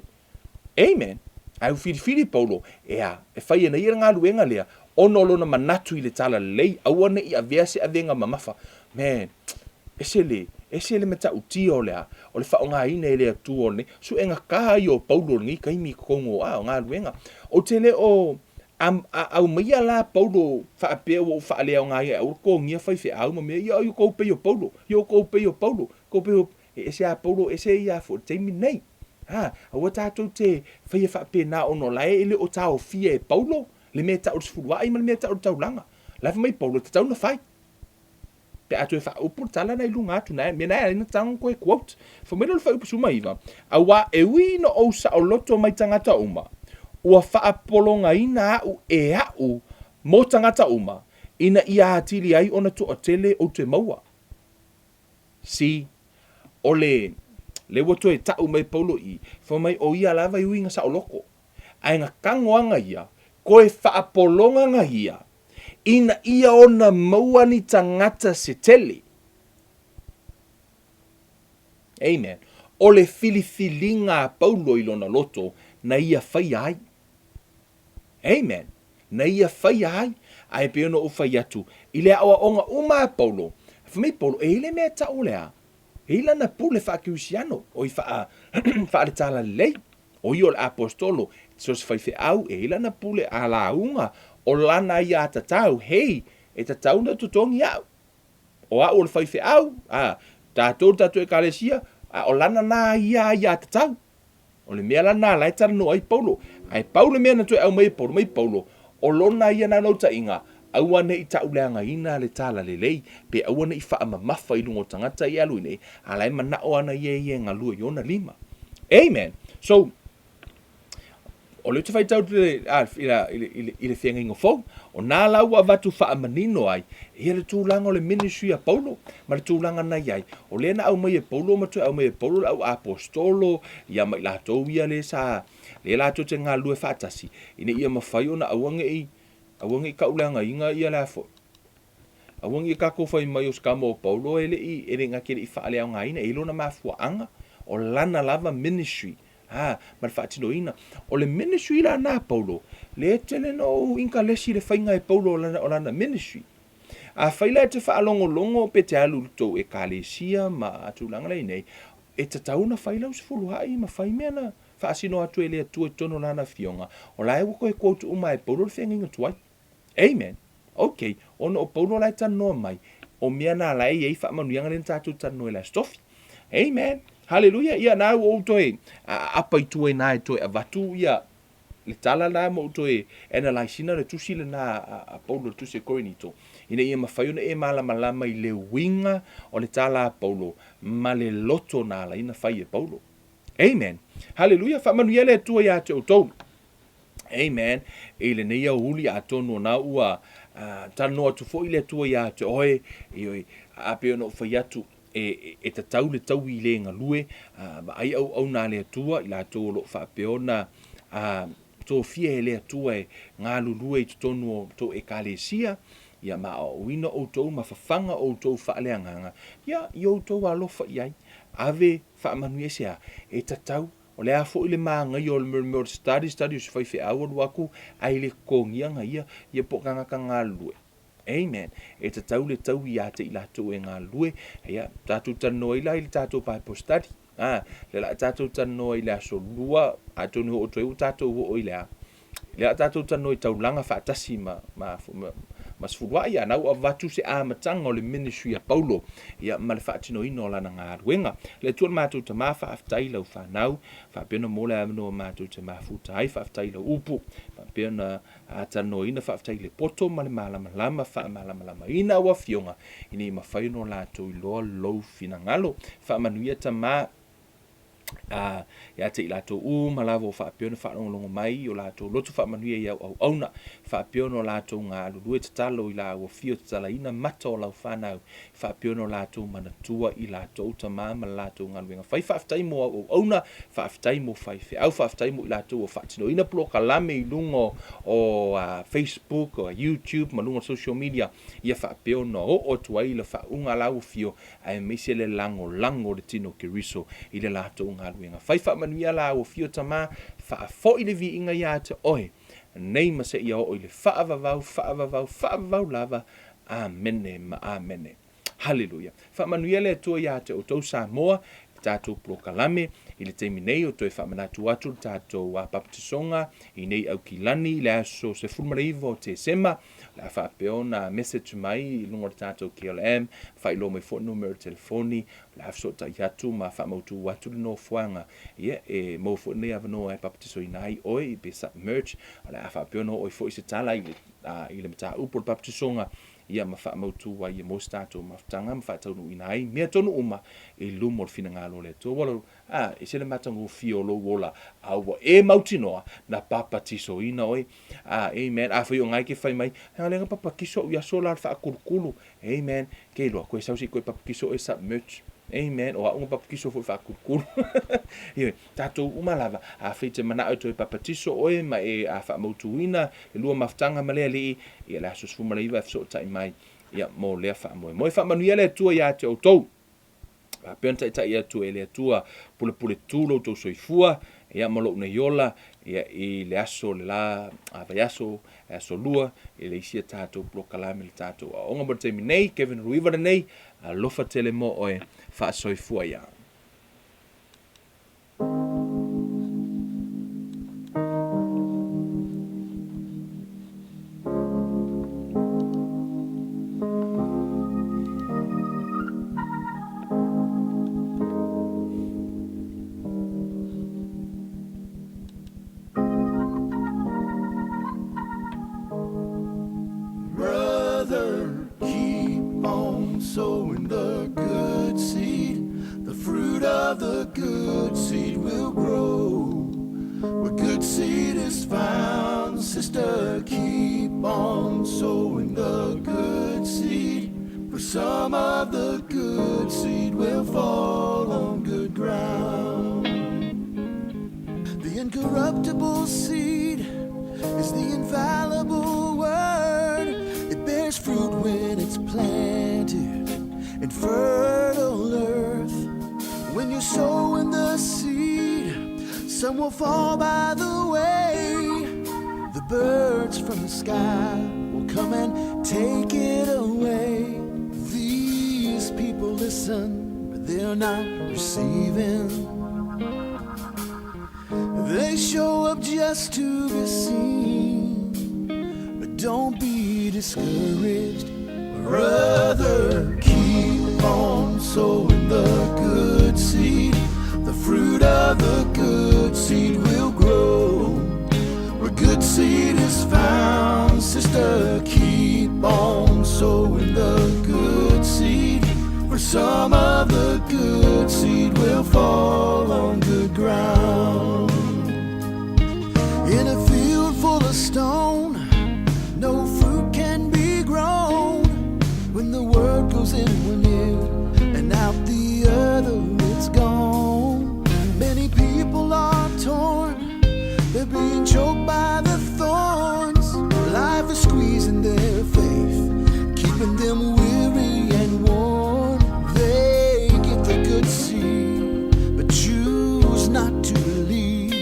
Amen. Ae ua filifili Paulo, e a, e fai ana ia le galuega lea, ona o lona manatu i le tala lelei, aua ne i avea se avega mamafa. Man, ese le, ese le matautia o le a, o le faaaogaina e le Atua o lenei suega ka ia o Paulo i lenei taimi i totonu o, a, o galuega. Ou te le o a, a, aumaia la Paulo faapea ua ou faaleaogaina e aua le totogia faifeau ma mea ia, ia outou pei o Paulo, ia outou pei o Paulo, outou pei o, e ese a Paulo, ese ia foi le taimi lenei. A, aua tatou te faia faapena ona o la e le o taofia e Paulo le mea e tau o le sefuluai ma le mea e tau o le taulaga. La e fai mai Paulo e tatau ona fai. Pe a toe faaupu le tala na i luga atu na, mea na e ala ai ona tatau ona toe quote. Fai mai lea o le fuaiupu 19, Auā e ui ina ou saoloto mai tagata uma, ua faapologaina au e a'u mo tagata uma, ina ia atili ai ona toatele ou te maua. See, o le, lea ua toe ta'u mai Paulo i, fai mai o ia lava e ui ina saoloto, ae na tagoaga ia, koe faapologaga ia, ina ia ona maua ni tagata se tele. Amen. O le filifiliga a Paulo i lona loto, na ia faia ai. Amen. Na ia faia ai. Ae pei ona ou fai atu, i le aoaoga uma a Paulo, fai mai Paulo, e i ai le mea e tau o le a? E i ai lana pule faakerisiano, oi faa, faaletalalelei. O ia o le aposetolo, so o se faifeau, e i ai lana pule a lauga, o lana aiatatau, hei, e tatau ona totogi a'u. O a'u o le faifeau, a, tatou le tatou ekalesia, a o lana na ia aiatatau. O le mea la lena la e talanoa ai Paulo. Ae pau le mea na toe aumai e Paulo, mai Paulo, o lona ia naunautaiga, aua ne i tauleagaina le talalelei, pe aua ne i faamamafa i luga o tagata ia e alu i nei, a la e manao ana ia ia e galue i ona lima. Amen! So, o lea ou te faitau i le, i le, i le, i le feagaiga fou, o nā la ua avatu faamanino ai, ia le tulaga o le ministry a Paulo, ma le tulaga na i ai, o lea na aumai e Paulo ma toe aumai e Paulo le au aposetolo, ia ma i latou ia le sa, lea latou te galulue faatasi, ina ia mafai ona aua ne i, aua ne i tauleagaina ia le a foi. Aua ne i tatou fai mai o se tama o Paulo e le i, e le na te le i faaleaogaina, e i ai lona mafuaaga, o lana lava ministry, a, ma le faatinoina. O le ministry la na a Paulo, lea e tele na ou inkalesi i le faiga e Paulo o lana, o lana ministry. Afai la e te faalogologo pe te alu i le tou ekalesia ma tulaga la i nei, e tatau ona fai lau sefuluai ma fai mea na faasino atu e le Atua i totonu o Lana Afioga, o la e ua toe quote uma e Paulo le feagaiga tuai. Amen. Ok, ona o Paulo la e talanoa mai, o mea na la e i ai faamanuiaga lea na tatou talanoa i le Aso Tofi. Amen. Haleluia. Ia, na ua ou toe aapa i tua i na e toe avatu ia le tala la ma ou toe analyse ina le tusi lena a Paulo, le tusi a Korinito, ina ia mafai ona e malamalama i le uiga o le tala a Paulo ma le loto na ala ai ona fai e Paulo. Amen. Haleluia. Faamanuia le Atua ia te outou. Amen. I lenei aoauli atonu o na ua talanoa atu foi le Atua ia te oe, ioe, a pei ona ou fai atu, e, e tatau le taui i le galue, vaai auauna a le Atua, i latou o lo o faapea ona tofia e le Atua e galulue i totonu o tou ekalesia, ia ma aoaoina outou ma fafaga outou faaleagaga, ia, i outou alofa i ai, ave faamanuia se a, e tatau. O le a foi le māgaia o le mea o le study, study o se faifeau alu atu ae le totogiaga ia, ia po o tagata galulue. Amen. E tatau le taui ia te i latou e galulue. Ia, tatou talanoa ai la i le tatou Bible study. A, le la tatou talanoa i le aso lua, atonu e oo atu ai ua tatou oo i le a. Le a tatou talanoa i taulaga faatasi ma, ma, ma, ma sefulua'i, a na ua avatu se amataga o le ministry a Paulo, ia, ma le faatinoina o lana galuega. Le Atua lo matou Tama, faafetai i lau fanau, faapea ona maua le avanoa matou te mafuta ai, faafetai i lau upu, faapea ona talanoaina, faafetai i le poto ma le malamalama, faamalamalamaina au afioga, ina ia mafai ona latou iloa lou finagalo. Faamanuia Tama, a, ia te i latou uma lava o faapea ona faalogologo mai i o latou loto faamanuia i au auauna, faapea ona o latou galulue tatalo i la ua fio tatalaina mata o lau fanau, faapea ona o latou manatua i latou tama ma le latou galuega fai. Faafetai mo au auauna, faafetai mo faifeau, faafetai mo i latou ua faatinoina polokalame i luga o Facebook, o YouTube ma luga o social media, ia faapea ona oo atu ai le faauuga a la ua fio aemaise le lagolago o le tino o Keriso i le latou galuega fai. Faamanuia la au afio Tama, faafoi le viiga ia te Oe, nei ma seia oo i le faavavau, faavavau, faavavau lava. Amene ma amene. Haleluia. Faamanuia le Atua ia te outou Samoa i le tatou polokalame i le taimi nei o toe faamanatu atu le tatou baptisoga i nei Aukilani i le aso 19 o Tesema. O le a faapea ona message mai i luga o le tatou KLM, faailoa mai foi numera telefoni, o le a fesootai atu ma faamautu atu le nofoaga, ia e maua foi lenei avanoa e papatisoina ai oe pe submerge, o le a faapea ona oo ai foi se tala i le, i le mataupu o le papatisoga, ia ma faamautu ai ia maua se tatou mafutaga ma faataunuuina ai mea tonu uma i luma o le finagalo o le Atua. Ua A, ese le matagofie o lou ola, a ua e mautinoa, na papatisoina oe. A, amen. Afai o na e ke fai mai, Hea lea na papatiso au i aso la o le faakulukulu. Amen. Ke iloa, koe sau se i koe papatiso oe submerge. Amen. O au na papatiso foi faakulukulu. Ioe, tatou uma lava, afai e te manao e toe papatiso oe ma e a faamautuina le lua mafutaga ma le Alii, ia le aso 19 e fesootai mai, ia, mo lea faamoemoe. Faamanuia le Atua ia te outou. Faapea ona taitai atu e le Atua, pulepule tu lo outou soifua, ia ma lou nei ola, ia i le aso le la vaiaso, le aso lua, i le isi a tatou polokalame le tatou aoga mo le taimi nei, Kevin Ruiva lenei, alofa tele mo oe, faasoifua ia. Brother, keep on sowing the good seed. The fruit of the good seed will grow. Where good seed is found, sister, keep on sowing the good seed. For some of the good seed will fall on good ground. The incorruptible seed is the infallible word. It bears fruit when it's planted in fertile earth. When you sow in the seed, some will fall by the way. The birds from the sky will come and take it away. These people listen, but they're not receiving. They show up just to be seen. But don't be discouraged, brother. Keep on sowing the good seed. The fruit of the good seed will grow. Where good seed is found, sister, keep on sowing the good seed. For some of the good seed will fall on good ground. In a field full of stone, no fruit can be grown. When the word goes in one ear and out the other, it's gone. Many people are torn, they're being choked by the thorns. Life is squeezing their faith, keeping them weary and worn. They get the good seed, but choose not to believe.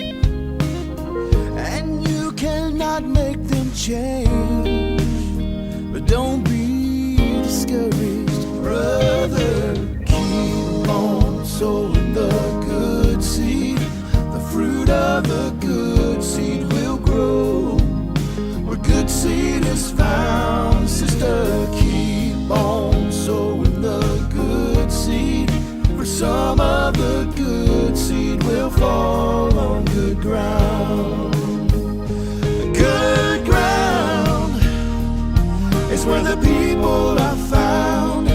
And you cannot make them change. But don't be discouraged, brother. Keep on sowing the good seed. The fruit of the good seed will grow. Where good seed is found, sister, where the people are found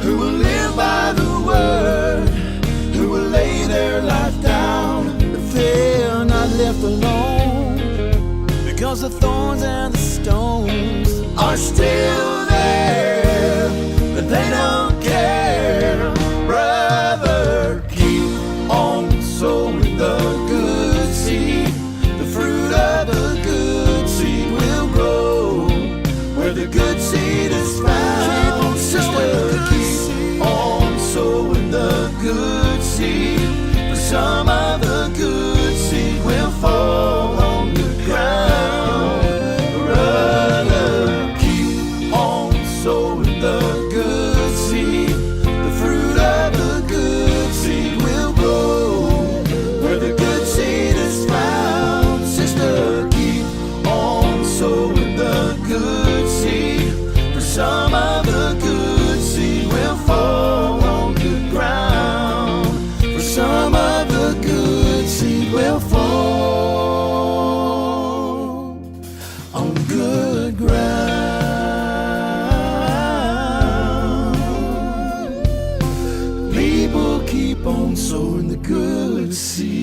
who will live by the word, who will lay their life down. But they're not left alone because the thorns and the stones are still there, but they don't care. Brother, keep on sowing the good seed. The fruit of the good seed will grow where the good seed is found. Sister, keep on sowing the good seed. For some of the good seed will fall on good ground. Brother, keep on sowing the good seed. The fruit of the good seed will grow where the good seed is found. Sister, keep on sowing the good seed. For some of the good seed will fall on good ground. For some of the good seed will fall on good ground. People keep on sowing the good seed.